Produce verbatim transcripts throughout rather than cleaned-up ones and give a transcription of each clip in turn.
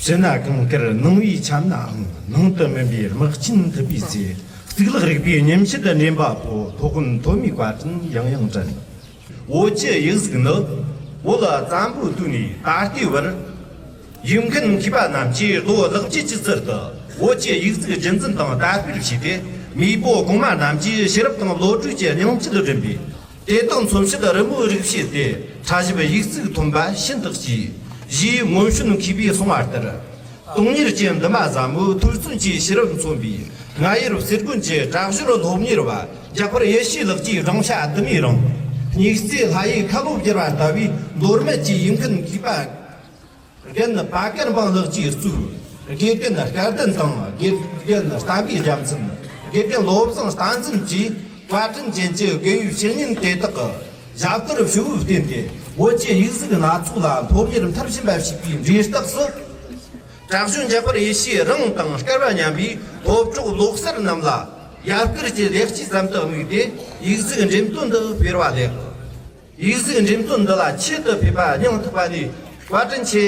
ཕྱི་ན་གངས་དཀར་ནང་བའི་ཆབ་ནའང་། ནང་དུ་སྨིན་པའི་དམག་ཆེན་ཐུབ་པའི་ཚེ། གཙུག་ལག་རིག་པའི་ཉིན་བྱེད་འདྲེན་པ་པོ། ཐོག་ཀུན་ཐོན་མིའི་བཀའ་དྲིན་ཡང་ཡང་དྲན། བོད་ཀྱི་ཡིག་གཟུགས་ནི་བོད་བཙན་པོའི་དུས་ནས་ད་ལྟའི་བར། ཡིག་མཁན་མཁས་པ་རྣམས་ཀྱིས་གློ་ལག་རྗེས་ཀྱི་ཚུལ་དུ་བོད་ཀྱི་ཡིག་གཟུགས་རྒྱུན་འཛིན་དང་དར་སྤེལ་བྱས་ཏེ། མེས་པོ་གོང་མ་རྣམས་ཀྱིས་ཤེས་རབ་དང་བློ་གྲོས་ཀྱི་སྙིང་བཅུད་བསྒྲིམས་པས། དེ་དག་མཚོན་བྱེད་རི་མོའི་རིགས་བྱས་ཏེ། ཕྲ་ཞབས་ཡིག་གཟུགས་ཐོན་པ་ཤིན་ཏུ་གཅེས། ཞེས་སྔོན་བྱོན་མཁས་པས་གསུངས་པ་ལྟར། དུང་ཉེར་གྱི་འདུན་མ་ཟབ་མོའི་ཐོས་བརྩོན་གྱི་ཤེས་རབ་མཚོན་པའི། རྔ་ཡབ་གསེར་ཀུན་གྱི་གྲགས་ཞོར་སློབ་གཉེར་བ། རྒྱ་གར་ཡེ་ཤེས་ལགས་ཀྱི་སྦྲང་ཤ་བདུད་མོའི་རང་། སྙིགས་རྩེ་ལྷ་ཡི་ཁ་ལོ་བསྒྱུར་བ་ལྟ་བུའི་མདོ་སྨད་ཀྱི་ཡིག་མཁན་མཁས་པ། རྒན་བར་དཀར་འབངས་ལགས་ཀྱིས་གཙོས། དགེ་རྒན་སྐལ་ལྡན་དང་། དགེ་རྒན་བསྟན་པའི་རྒྱལ་མཚན། དགེ་རྒན་བློ་བཟང་བསྟན་འཛིན་བཅས་བཀའ་དྲིན་ཅན་གྱི་དགེ་བའི་བཤེས་གཉེན་དེ་དག་གི་ཞབས་དཀར་ཞུ་བའི་རྟེན་དེ། བོད་ཀྱི་ཡིག་གཟུགས་སྣ་ཚོགས་ལ་སློབ་གཉེར་མཐར་ཕྱིན་པ་ཞིག་པའི་འབྲས་རྟགས་སུ། གྲགས་གཞུང་རྒྱ་གར་ཡེ་ཤེས་རིང་དང་སྐལ་བ་མཉམ་པའི་སློབ་གྲོགས་ལོ་གསར་རྣམས་ལ་ཡར་སྐུལ་གྱི་ལེགས་སྐྱེས་ཙམ་དུ་དམིགས་ཏེ། ཡིག་གཟུགས་འགྲེམས་སྟོན་འདི་སྤེལ་བ་ལེགས། ཡིག་གཟུགས་འགྲེམས་སྟོན་འདི་ལ་ཆེད་དུ་ཕེབས་པ་སྙིང་ཐག་པ་ནས་བཀའ་དྲིན་ཆེ།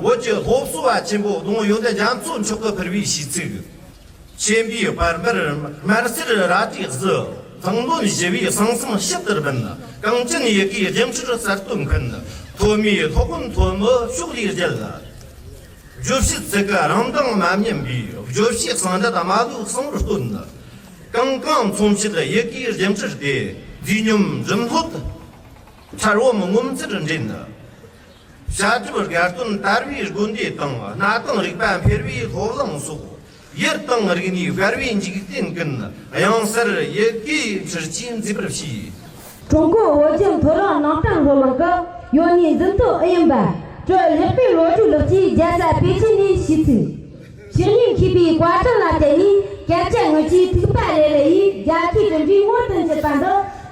བོད་ཀྱི་སློབ་གསོ་བ་ཆེན་པོ་ལོ་ཡོན་ཏན་རྒྱ་མཚོ་མཆོག་གིས་ཕུལ་བའི་ཤིས་ཚིག། ཆེན་པོའི་དཔལ་འབར་དམར་སེར་རལ་གྲིའི་གཟི། མཚང་ལོན་ཞི་བའི་ཟང་ཟིང་ཕྱི་ལྟར་སྦུན། གངས་ཅན་ཡི་གེའི་རྒྱུན་ཁྲིད་གསར་གཏོད་མཁན། ཐོན་མིའི་སློབ་དཔོན་ཐོན་མི་ཕྱོགས་ལས་རྒྱལ། རྗོད་བྱེད་ཚིག་གི་རང་མདངས་མ་ཉམས་པའི། རྗོད་བྱེད་གསང་འདྲ་དམའ་ལུགས་གསང་བར་སྟོན། གང་གང་མཚོན་བྱེད་ཡི་གེའི་རྒྱུན་ཁྲིད་དེ། རྫས་སྙོམས་རིམ་ལྷོད་ཁྲ་རོམ་ངོ་མཚར་འདྲེན། བྱ་གྲུབ་དགའ་སྟོན་དར་བའི་དགོན་སྡེ་དང་། གནའ་དེང་རིག་པ་འཕེལ་བའི་སློབ་གླིང་སོགས། ཡུལ་དང་རིག་གནས་དཔལ་བའི་འཇིག་རྟེན་ཀུན། དབྱངས་གསལ་ཡི་གེའི་ཁྲིད་ཀྱིས་མཛེས་པར་བྱས། ཀྲུང་གོ་བོད་ལྗོངས་མཐོ་རིམ་ནང་བསྟན་སློབ་གླིང་གི་ཡོན་གནས་འཛིན་སྐྱོང་ཨུ་ཡོན་པ་གྲུ་ལེགས་པའི་བློ་གྲོས་ལགས་ཀྱིས་རྒྱལ་ས་པེ་ཅིན་ནས་ཞུས་ཚུལ། ཕྱག་གཉིས་མཁས་པའི་བཀའ་དྲིན་ལ་བརྟེན་ནས། སྐད་ཆ་ངུ་ཆའི་ཐིགས་པ་རེ་རེ་ཡིས། རྒྱལ་ཁའི་གྲུབ་འབྲས་ངོར་དུ་འགྱུར་བ་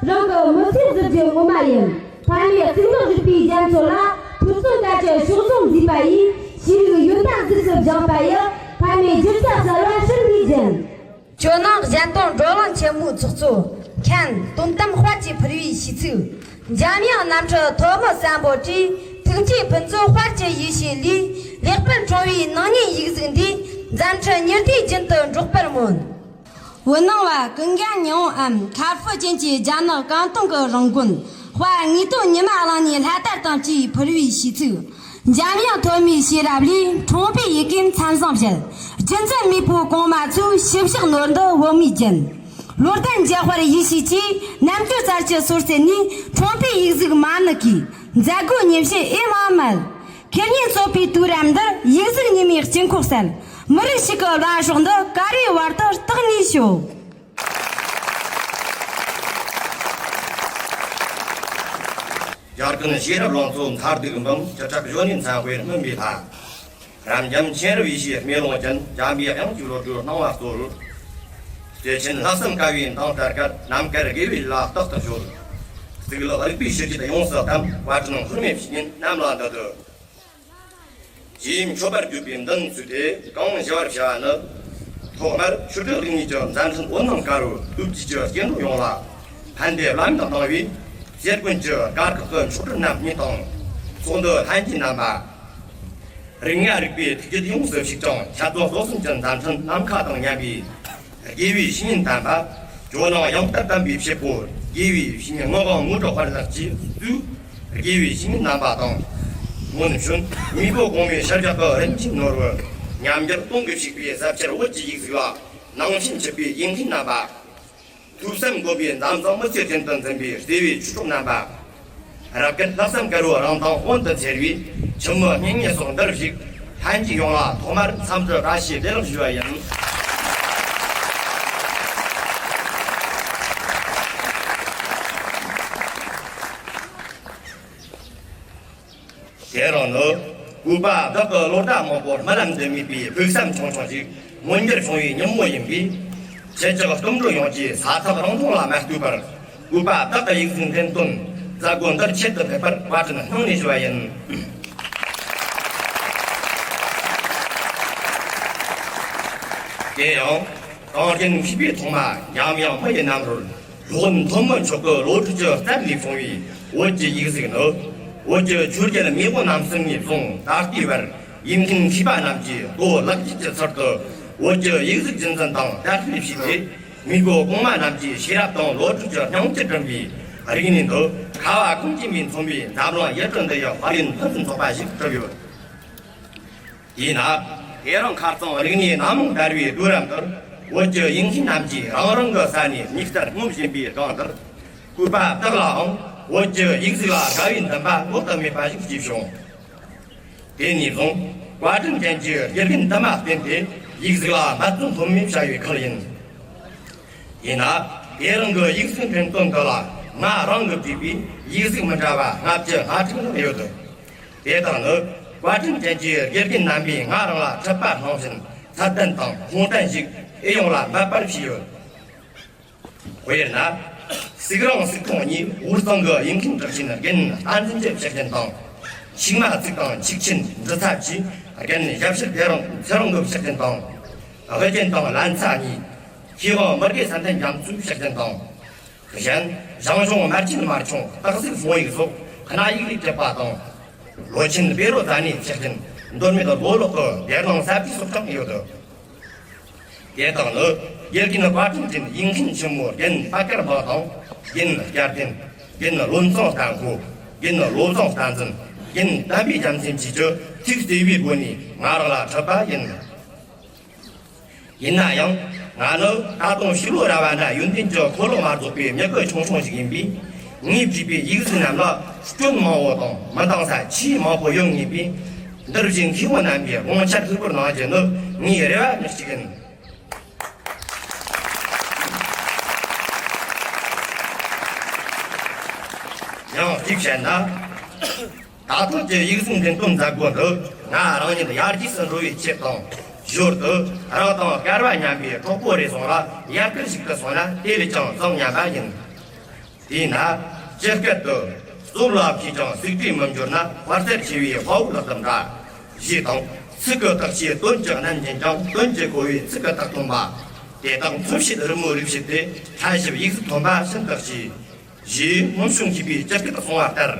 འདི། རང་གི་མི་ཚེའི་གཟི་བརྗིད་ངོ་མ་ཡིན། ཕ་མེས་གཙུག་ལག་རིག་པའི་རྒྱ་མཚོ་ལ། ཐོས་བརྩོན་དཀའ་སྤྱད་ཕྱོགས་བཟུང་མཛད་པ་ཡིས། ཤེས་རིག་ཡོན་བདག་གཟུགས་སུ་སྦྱངས་པ་ཡི། ཕ་མེས་སྒྱུ་རྩལ་གསར་བ་སྲིད་པའི་རྒྱན། ཇོ་ནང་གཞན་དོན་བགྲོ་གླེང་ཆེན་མོའི་ཚོགས་གཙོ་མཁན་དོན་གཏམ་དཔལ་གྱིས་ཕུལ་བའི་ཤིས་ཚིག། འཇམ་དབྱངས་རྣམ་འཕྲུལ་ཐོན་མི་བསམ་པོ་བྲིས། ཐུགས་རྗེའི་ཕུན་ཚོགས་དཔལ་གྱི་ཡེ་ཤེས་ལས། ལེགས་པར་འཁྲུངས་པའི་ནང་ཉིད་ཡིག་གཟུགས་འདིས། འཛམ་འཕྲུལ་ཉི་ཟླའི་རྒྱུན་དུ་འགྲོགས་པར་སྨོན། བོད་ནང་བ་ཀུན་དགའ་ཉི་འོང་འམ། ཁ་ཧྥུ་ཅན་གྱི་རྒྱ་ནག་ཀན་ཏུང་གི་རང་དགོན། དཔལ་དངོས་དོན་ཉི་མ་གླིང་ནས་ལྷ་དར་དང་བཅས་ཕུལ་བའི་ཤིས་ཚིག། འཇམ་དབྱངས་ཐོན་མིའི་ཤེས་རབ་ལས། འཁྲུངས་པའི་ཡི་གེ་མཚན་བཟང་བཞད། རྒྱུན་འཛིན་མེས་པོ་གོང་མ་ཚོའི། ཞིབ་བཤེར་ནོར་འདི་བོད་མིའི་རྒྱན། བློ་ལྡན་རྒྱལ་དཔལ་ཡེ་ཤེས་ཀྱིས། རྣམ་དཔྱོད་རྩལ་གྱི་སོར་རྩེ་ནས། འཁྲུངས་པའི་ཡིག་གཟུགས་མ་ནུབ་ཀྱིས། མཛད་སྒོ་ཉིན་བྱེད་ཨེ་མ་མལ། ཁེར་གཉེར་གཙོ་པའི་དུས་རབས་འདིར། ཡིག་གཟུགས་ཉི་མའི་དཀྱིལ་འཁོར་གསལ། མི་རིགས་ཤིག་གི་བླ་སྲོག་འདི། ཀ་རེའི་བར་དུ་རྟག་ནས་ཤོག། ཡར་ཀུན་ཤེས་རབ་ལང་ཚོ་མཚར་སྡུག་འབུམ། ཁྲི་ཕྲག་གཞོན་ནུའི་མཚན་དཔེར་སྨིན་པའི་ལྷ། རབ་འབྱམས་མཁྱེན་རབ་ཡེ་ཤེས་མེ་ལོང་ཅན། འཇམ་པའི་དབྱངས་ཀྱི་བློ་གྲོས་སྣང་བ་སྩོལ། བརྩེ་ཆེན་ལྷག་བསམ་དཀའ་བའི་མདངས་ལྟར་དཀར། རྣམ་དཀར་དགེ་བའི་ལ་རྟག་ཏུ་གཞོལ། གཙུག་ལག་རིག་པའི་ཞི་བདེ་ཡོངས་སུ་གཏམས། བཀའ་དྲིན་ལྷུར་མེད་བཤེས་གཉེན་རྣམས་ལ་འདུད་དོ། ཞེས་མཆོད་པར་བརྗོད་པའི་མདུན་བསུས་ཏེ་གང་ཞུ་བར་བྱ་བ་ནི། ཐོག་མར་ཆོས་སྒྲིག་རིག་གནས་ཀྱི་མཛད་འཕྲིན་འོད་སྣང་དཀར་པོ་སྟོབས་ཆེ་ཀྱི་སྐྱེ་འགྲོ་ཡོངས་ལ་ཕན་བདེ་བླ་མེད་གནང་བའི་ཟས་ཀུན་གྱི་དཀར་ཁག་གི་མཆོག་སྤྲུལ་རྣམ་གཉིས་དང་། ཚོགས་འདུ་ལྷན་རྒྱས་རྣམ་པ། རིགས་ལྔ་རིག་པའི་ཐུགས་རྒྱུད་ཡོངས་སུ་ཞིག་ཅིང་ཞལ་རྫོགས་སོ་གསུམ་གྱི་མཛད་འཕྲིན་ནམ་མཁའ་དང་མཉམ་པའི། དགེ་བའི་བཤེས་གཉེན་དམ་པ། ཇོ་ནང་ཡང་དག་དམ་པའི་བྱེད་པོ། དགེ་བའི་བཤེས་གཉེན་ངག་དབང་དངོས་གྲུབ་དཔལ་ལགས་ཀྱིས་གཙོས། དགེ་བའི་བཤེས་གཉེན་རྣམ་པ་དང་། སྔོན་བྱོན་མེས་པོ་གོང་མའི་ཞབས་བཞག་གི་རིན་ཆེན་ནོར་བུ། ཉམས་འགྱུར་སྟོང་གིས་ཕྱུག་པའི་ཟབ་ཆེར་བོད་ཀྱི་ཡིག་གཟུགས་ལ། ནང་བྱན་ཆུད་པའི་ཡིན་མཁན་རྣམ་པ། ཐོས་བསམ་སྒོམ་པའི་མཚམས་བཟང་མི་ཚེ་བརྟན་དུ་འཛིན་པའི་བརྩེ་བའི་ཆོས་གྲོགས་རྣམ་པ། རབ་དཀར་ལྷག་བསམ་དཀར་པོའི་རང་མདངས་དབང་དུ་འཚེར་བའི་ཆུ་མོ་སྙིང་ཉེ་སོགས་འདིར་བཞུགས་ལྷན་རྒྱས་ཡོངས་ལ་ཐོག་མར་འཚམས་འདྲི་བཀྲ་ཤིས་བདེ་ལེགས་ཞུ་བ་ཡིན། དེ་རིང་ནི་བོད་པ་བདག་གི་བློ་གྲོས་མང་པོ་རྨི་ལམ་དུ་རྨིས་པའི་ཕུགས་བསམ་ཆུང་ཆུང་ཞིག་མངོན་འགྱུར་བྱུང་བའི་ཉིན་མོ་ཡིན་པས། ཁྱེད་ཅག་སྟོབས་འགྲོ་ཡོངས་ཀྱིས་ས་ཐག་རིང་ཐུང་ལ་མ་ལྟོས་པར་བོད་པ་བདག་གི་ཡིག་གཟུགས་འགྲེམས་སྟོན་མཛད་སྒོ་འདིར་ཆེད་དུ་ཕེབས་པར་བཀའ་དྲིན་སྙིང་ནས་ཞུ་བ་ཡིན། དེ་ཡང་གངས་རྒྱན་མཁས་པའི་ཐོག་མ་འཇམ་དབྱངས་མི་ཡི་རྣམ་རོལ། སློབ་དཔོན་ཐོན་མི་མཆོག་གི་བློ་གྲོས་ཀྱི་རྩལ་ལས་བྱུང་བའི་བོད་ཀྱི་ཡིག་གཟུགས་ནི། བོད་ཀྱི་ཆོས་རྒྱལ་མེས་པོ་རྣམ་གསུམ་ནས་བཟུང་ད་ལྟའི་བར་ཡིག་མཁན་མཁས་པ་རྣམས་ཀྱིས་རྡོ་ལག་བརྒྱུད་ཀྱི་ཚུལ་དུ་བོད་ཀྱི་ཡིག་གཟུགས་རྒྱུན་འཛིན་དང་དར་སྤེལ་བྱས་ཏེ། མེས་པོ་གོང་མ་རྣམས་ཀྱི་ཤེས་རབ་དང་བློ་གྲོས་ཀྱི་སྙིང་བཅུད་བསྒྲིམས་པའི་རིག་གནས་འདི་ཁ་བ་ཀུན་གྱིས་མི་མཚོན་པའི་འཛམ་གླིང་ཡུལ་གྲུ་འདི་ཡི་དཔལ་ཡོན་ཕུན་སུམ་ཚོགས་པ་ཞིག་གྲུབ་ཡོད། དེས་ན། དེ་རིང་ཁ་རྩང་རིག་གནས་སྣ་མང་དར་བའི་དུས་རབས་འདིར། བོད་ཀྱི་ཡིག་མཁན་རྣམས་ཀྱིས་རང་རང་གི་ས་ནས་མིག་ལྟར་རྔུབ་བཞིན་པའི་སྒང་འདིར། བོད་པ་བདག་ལའང་བོད་ཀྱི་ཡིག་གཟུགས་ལ་དགའ་བའི་འདུན་པ་བློ་བཏང་མེད་པ་ཞིག་སྐྱེས་བྱུང་། དེ་ནས་བཟུང་བཀའ་དྲིན་ཅན་གྱི་དགེ་རྒན་དུ་མ་བསྟེན་ཏེ་ཡིག་གཟུགས་ལ་འབད་བརྩོན་ལྷོད་མེད་བྱ་བའི་ཁུལ་ཡིན། ཡིན་ན། དེ་རིང་གི་ཡིག་གཟུགས་འགྲེམས་སྟོན་འདི་ལ་ང་རང་གིས་བྲིས་པའི་ཡིག་གཟུགས་མི་འདྲ་བ་ལྔ་བཅུ་ང་དྲུག་ལྷག་ཡོད། དེ་དག་ནི་བཀའ་དྲིན་ཅན་གྱི་དགེ་རྒན་རྣམ་པས་ང་རང་ལ་འཕྲོད་པ་སློང་བཞིན་ཚད་ལྡན་དང་ཁུངས་ལྡན་ཞིག་ཨེ་ཡོང་ལ་འབད་པར་བྱས་ཡོད། དཔེར་ན། གཟིགས་རིང་གཟིགས་མཐོང་གཉིས་དབུས་གཙང་གི་ཡིག་མཁན་གྲགས་ཅན་རྒན་བསྟན་འཛིན་གྱི་ཕྱག་རྒྱན་དང་། ཆིག་མ་གཙུག་དང་ཆིག་ཆེན་འབྲི་ཚབ་ཀྱིས་རྒན་ཞབས་ཕྱི་ཚེ་རིང་ཚེ་རིང་གི་ཕྱག་རྒྱན་དང་། དབུ་རྒྱན་དང་ལན་ཚ་གཉིས། མཁས་དབང་མི་དགེ་བསམ་གཏན་རྒྱ་མཚོའི་ཕྱག་རྒྱན་དང་། གཞན། ཞང་ཞུང་སྨར་ཆེན་སྨར་ཆུང་སྟག་གཟིག་ཧྥུང་ཡིག་སོགས་གནའ་ཡིག་ལས་གྲུབ་པ་དང་། ལོ་ཆེན་བཻ་རོ་ཙ་ནའི་ཕྱག་རྒྱན། མདོ་སྨད་རྡོ་ལོག་གི་སྡེ་སྣང་ཟབ་རྒྱས་སོགས་ཀྱང་ཡོད། དེ་དག་ནི་དགེ་རྒན་བཀའ་དྲིན་ཅན་ཡིག་མཁན་ཆེན་མོ་རྒན་པད་དཀར་འབངས་དང་། རྒན་སྐྱར་ལྡན། རྒན་བློ་བཟང་བསྟན་ཁོ། རྒན་བློ་བཟང་བསྟན་འཛིན། རྒན་བསྟན་པའི་རྒྱལ་མཚན་བཅས་ཀྱི་ཐུགས་བརྩེ་བའི་སྒོ་ནས་ང་རང་ལ་འཕྲོད་པ་ཡིན། ཡིན་ན་ཡང་། ང་ནི་ད་དུང་ཕྱི་ལོ་ར་བ་ན་ཡོན་ཏན་གྱི་འཁོར་ལོ་མ་རྫོགས་པའི་མྱུ་གུ་ཆུང་ཆུང་ཞིག་ཡིན་པས། ངས་བྲིས་པའི་ཡིག་གཟུགས་རྣམས་ལ་སྐྱོན་མང་བོ་དང་མི་འདང་ས་ཆེས་མང་པོ་ཡོད་ངེས་པས། འདིར་བཞུགས་མཁས་དབང་རྣམ་པས་དགོངས་འཆར་གཟིགས་པར་གནང་རྒྱུ་ནི་ངའི་རེ་བ་ནི་གཅིག་ཡིན། ཡང་གཅིག་བཤད་ན། ད་ཐེངས་ཀྱི་ཡིག་གཟུགས་འགྲེམས་སྟོན་མཛད་སྒོ་འདི་ང་རང་ཉིད་ཡར་རྒྱས་སུ་འགྲོ་བའི་ཆེད་དང་། ཞོར་དུ་རང་དང་སྐལ་བ་མཉམ་པའི་གྲོགས་པོ་རེ་ཟུང་ལ་ཡར་སྐུལ་ཞིག་ཏུ་སོང་ན་དེ་ལས་ཀྱང་བཟང་སྙམ་པ་ཡིན། དེས་ན། ཇི་སྐད་དུ། རྩོམ་ལ་མཁས་ཀྱང་ཟིག་བྲིས་མི་འབྱོར་ན། དཔའ་རྩལ་ཆེ་བའི་དཔའ་བོ་ལག་ཏུ་འདྲ། ཞེས་དང་། ཚིག་གི་བརྟག་དཔྱད་དོན་གྱི་གནད་འབྱིན་ཀྱང་། དོན་གྱི་གོ་བས་ཚིག་གི་བརྟག་སྟོན་པ། དེ་དག་མཚོན་བྱེད་རི་མོའི་རིགས་བྱས་ཏེ། ཕྲ་ཞིབ་ཡིག་གཟུགས་ཐོན་པ་ཤིན་ཏུ་གཅེས། ཞེས་སྔོན་བྱུང་མཁས་པའི་སྤྱི་སྐད་གསུང་བ་ལྟར་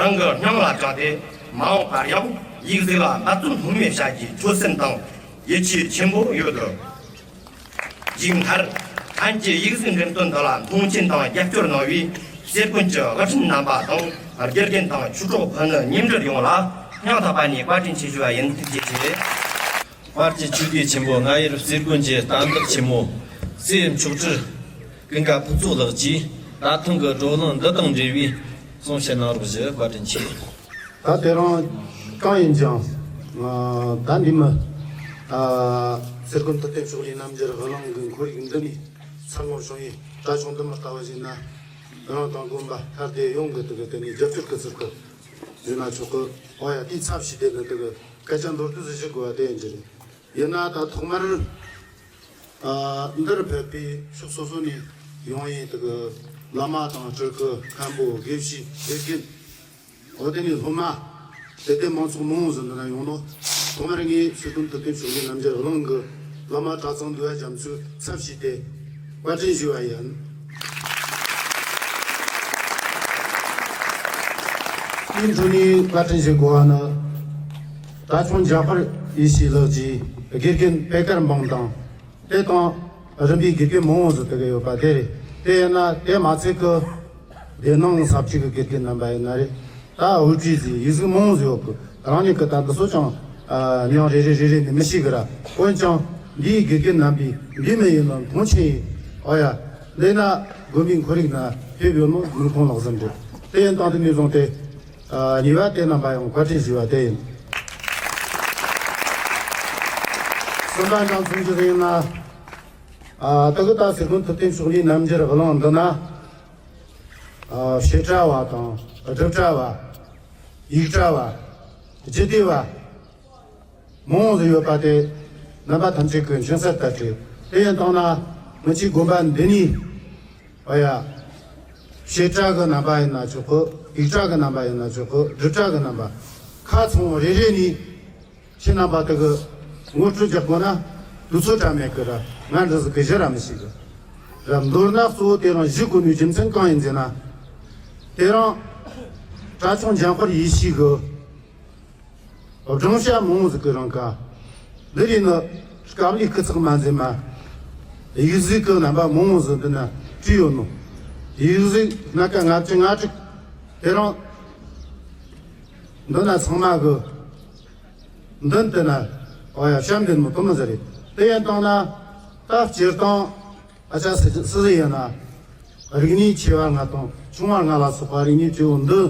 རང་གི་སྙིང་ལ་བཅངས་ཏེ། མ་འོངས་པར་ཡང་ཡིག་གཟུགས་ལ་འབད་བརྩོན་ལྷོད་མེད་བྱ་རྒྱུའི་ཆོད་སེམས་དང་ཡིད་ཆེས་ཆེན་པོ་ཡོད། མཇུག་མཐར། ཐེངས་ཀྱི་ཡིག་གཟུགས་འགྲེམས་སྟོན་འདི་ལ་མཐོང་ཆེན་དང་རྒྱབ་སྐྱོར་གནང་བའི་གསེར་དགོན་གྱི་དབུ་ཁྲིད་རྣམ་པ་དང་། དགེ་རྒན་དང་ཆོས་གྲོགས་ཕུ་ནུ་མཉམ་འབྲེལ་ཡོངས་ལ་སྙིང་ཐག་པ་ནས་བཀའ་དྲིན་ཆེ་ཞུ་བ་ཡིན། ཐུགས་རྗེ་ཆེ། དཔལ་གྱི་ཆོས་སྡེ་ཆེན་པོ་རྔ་ཡབ་གསེར་དགོན་གྱི་རྟ་འདག་ཆེན་མོ་སྲས་མཆོག་སྤྲུལ་ཀུན་དགའ་ཕུན་ཚོགས་ལགས་ཀྱིས་ད་ཐེངས་ཀྱི་བགྲོ་གླེང་འདི་དང་འབྲེལ་བའི་གསུང་བཤད་གནང་རོགས་ཞུ། བཀའ་དྲིན་ཆེ། ད་དེ་རིང་གང་ཡིན་ཀྱང་། ད་འདི་མི་གསེར་དགོན་ཐུབ་བསྟན་ཕྱོགས་ལས་རྣམ་རྒྱལ་གླིང་གི་ཁོར་ཡུག་འདི་ནས་ཚང་མ་བྱུང་ཡི་གྲྭ་ཆུང་འདི་མི་ལྟ་བུ་ཞིག་ན། རང་དང་དགོན་པ་ཁ་བདེ་ཡོང་གི་དུ་གི་དེ་ནས་རྒྱབ་སྐྱོར་གི་ཚུལ་དུ་ཡོད་ན་ཆོག་གི། ཨོ་ཡ། དེའི་ཚབ་ཞིག་དེ་གི་དུ་གི་སྐད་ཆ་མདོར་བསྡུས་སུ་ཞུ་དགོས་པ་དེ་ཡིན་གྱི་རེད། ཡིན་ན་ད་ཐོག་མར་ཨ་འདིར་ཕེབས་པའི་ཕྱོགས་སོ་སོ་ནས་ཡོང་ཡས་དེ་གི་བླ་མ་དང་སྤྲུལ་སྐུ་མཁན་པོ་དགེ་བཤེས་དགེ་རྒན། འོ་དེ་ནས་སློབ་མ། དད་ལྡན་མང་ཚོགས་མང་བོ་ཟིག་འདི་ན་ཡོང་ནོ། ཐོག་མར་ངས་སྲས་དགོན་ཐུབ་བསྟན་ཕྱོགས་ལས་རྣམ་རྒྱལ་གླིང་གི་བླ་མ་གྲྭ་ཚང་འདུས་པ་རྒྱ་མཚོའི་ཚབ་ཞུས་ཏེ་བཀའ་དྲིན་ཞུ་བ་ཡིན། དེའི་འཕྲོ་ནས་བཀའ་དྲིན་ཞུ་དགོས་པ་ནི། གྲྭ་ཆུང་འཇམ་དཔལ་ཡེ་ཤེས་ལགས་ཀྱིས་དགེ་རྒན་པད་དཀར་འབངས་དང་། དེ་དང་རིམ་པས་དགེ་རྒན་མང་བོ་ཟིག་དེ་གི་ཡོད་པ་དེ་རེད། དེ་ཡིན་ན་དེ་མ་ཚད་ཀི་སྡེ་ནང་ས་གཅིག་གི་དགེ་རྒན་རྣམ་པ་ཡིན་ན་རེད། ད་དབུ་ཁྲིད་ཟིག་ཡིག་གཟུགས་མང་བོ་ཟིག་ཡོད་གི། རང་ཉིད་ཀི་ད་འདི་ཚོ་ཅང་ཨ་མྱིང་རེ་རེ་རེ་རེ་ནི་མི་ཤེས་གི་ར། འོན་ཀྱང་འདིའི་དགེ་རྒན་རྣམ་པས་འདི་མི་ཡིན་ནོ་མཐོང་ཆེན་ཡིན། ཨོ་ཡ། འདི་ན་དགོན་པའི་ཁོར་ཡུག་ན་ཕེབས་ཡོད་ནོ་མིག་མཐོང་ལག་ཟིན་རེད། དེ་ཡིན་དང་དེ་ནས་བཟུང་སྟེ། ཨ་གཉིས་པ་དེ་རྣམ་པ་ཡང་བཀའ་དྲིན་ཞུ་བ་དེ་ཡིན། གསུམ་པ་འདྲ་མཚུངས་ཀྱི་ཡིན་ན། ཨ་དེ་གི་ད་སྲས་དགོན་ཐུབ་བསྟན་ཕྱོགས་ལས་རྣམ་རྒྱལ་གླིང་འདི་ན། ཨ་བཤད་གྲྭ་བ་དང་སྒྲུབ་གྲྭ་བ། ཡིག་གྲྭ་བ། རྒྱུད་སྡེ་བ། མང་བོ་ཟིག་ཡོད་པ་དེ་རྣམ་པ་ཐམས་ཅད་ཀྱི་མཁྱེན་གསལ་ལྟར་རེད། དེ་ཡིན་དང་ན་ང་ཚོའི་དགོན་པ་འདི་ནས། ཨོ་ཡ། བཤད་གྲྭ་གི་རྣམ་པ་ཡིན་ན་ཆོག་གི། ཡིག་གྲྭ་གི་རྣམ་པ་ཡིན་ན་ཆོག་གི། སྒྲུབ་གྲྭ་གི་རྣམ་པ། ཁ་ཚང་བ་རེ་རེ་ནས་ཁྱེད་རྣམ་པ་དེ་གི་ངོ་སྤྲོད་རྒྱག་དགོས་ན་དུས་ཚོད་འདྲ་མེད་གི་ར། ང་འདི་ཟིག་གི་གཞི་ར་མི་ཤེས་གི་ར། མདོར་ན་གཙོ་བོ་དེ་རང་གཞི་དགོས་ནི་རྒྱུ་མཚན་གང་ཡིན་ཟེར་ན། དེ་རང་ གྲྭ་ཆུང་འཇམ་དཔལ་ཡེ་ཤེས་ཀྱི་སྒྲུང་བཤད་མང་བོ་ཟིག་གི་རིང་ག་འདི་རིགས་ནི་སྐབས་ལས་སྐུ་ཚེགས་མ་འཛེམ་མ། ཡིག་གཟུགས་ཀྱི་རྣམ་པ་མང་བོ་ཟིག་འདི་ན་བྲིས་ཡོད་ནོ། ཡིག་གཟུགས་སྣ་ཁ་ལྔ་བཅུ་ང་དྲུག་དེ་རིང་འདི་ན་ཚང་མ་གི་མདུན་དུ་ན་ཨོ་ཡ་བཤམས་འདི་ནོ་དུ་མི་ཟེར་རེད། དེ་ཡན་དང་ན་ད་སྤྱིར་བཏང་ཨ་ཅག་སི་སི་ཟི་ཡིན་ན་རིག་གནས་ཆེ་བ་ལྔ་དང་ཆུང་བ་ལྔ་ལ་སོགས་པ་རིག་གནས་བཅུ་བོ་འདི།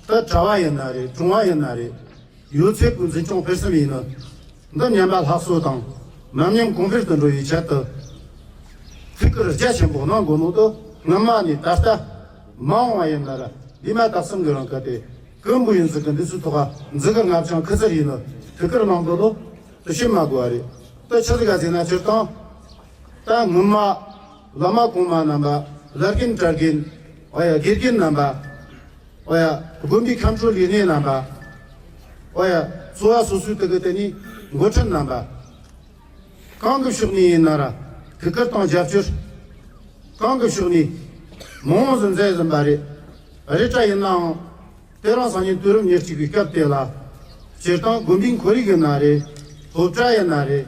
ད་གྲྭ་བ་ཡིན་ན་རེད། གྲོང་བ་ཡིན་ན་རེད། ཡོད་ཚད་ཀྱི་འཛིན་སྐྱོང་སྤེལ་གསུམ་ཡིན་ནི། འདི་ཉམས་པ་སླར་གསོ་དང་མ་ཉམས་གོང་འཕེལ་དུ་འགྲོ་བའི་ཆེད་དུ། ཐུགས་ཁུར་རྒྱ་ཆེན་པོ་གནང་དགོས་ནོ་དུ་སྔོན་མ་ནས་ད་ལྟ་མ་འོངས་པ་ཡིན་ན་ར་འདས་མ་ད་གསུམ་གྱི་རིང་ག་དེ་ཀུན་པོ་ཡིན་ཟིག་གི་འདི་ཚོའི་ཐོག་འཛི་གི་ལྔ་བཅང་ཁུ་ཚུར་ཡིན་ནི་ཐུགས་ཁུར་གནང་དགོས་ནོ་དུ་བཤད་མ་དགོས་པ་རེད། དུ་ཆི་ཟིག་ག་ཟེར་ན་སྤྱིར་བཏང་ད་སྔོན་མ་བླ་མ་གོང་མ་རྣམ་པ་བླ་རྒན་གྲྭ་རྒན་ཨོ་ཡ་དགེ་རྒན་རྣམ་པ། ཨོ་ཡ། དགོན་པའི་ཁམས་ཕྲུག་ལས་སྣེ་རྣམ་པ། ཨོ་ཡ། ཚོ་བ་སོ་སོའི་དུ་གི་དེ་ནི་འགོ་ཁྲིད་རྣམ་པ། གང་གི་ཕྱོགས་ནས་ཡིན་ན་ར་ཐུགས་ཁུར་དང་རྒྱབ་སྐྱོར། གང་གི་ཕྱོགས་ནས་མང་བོ་ཟིག་མཛད་ཟིན་པ་རེད། རེད་དྲ་ཡིན་ནའང་དེ་རིང་སང་ཉིན་དུས་རབས་ཉེར་གཅིག་པའི་སྐབས་དེ་ལ་སྤྱིར་བཏང་དགོན་པའི་ཁོར་ཡུག་ཡིན་ན་རེད། སློབ་གྲྭ་ཡིན་ན་རེད།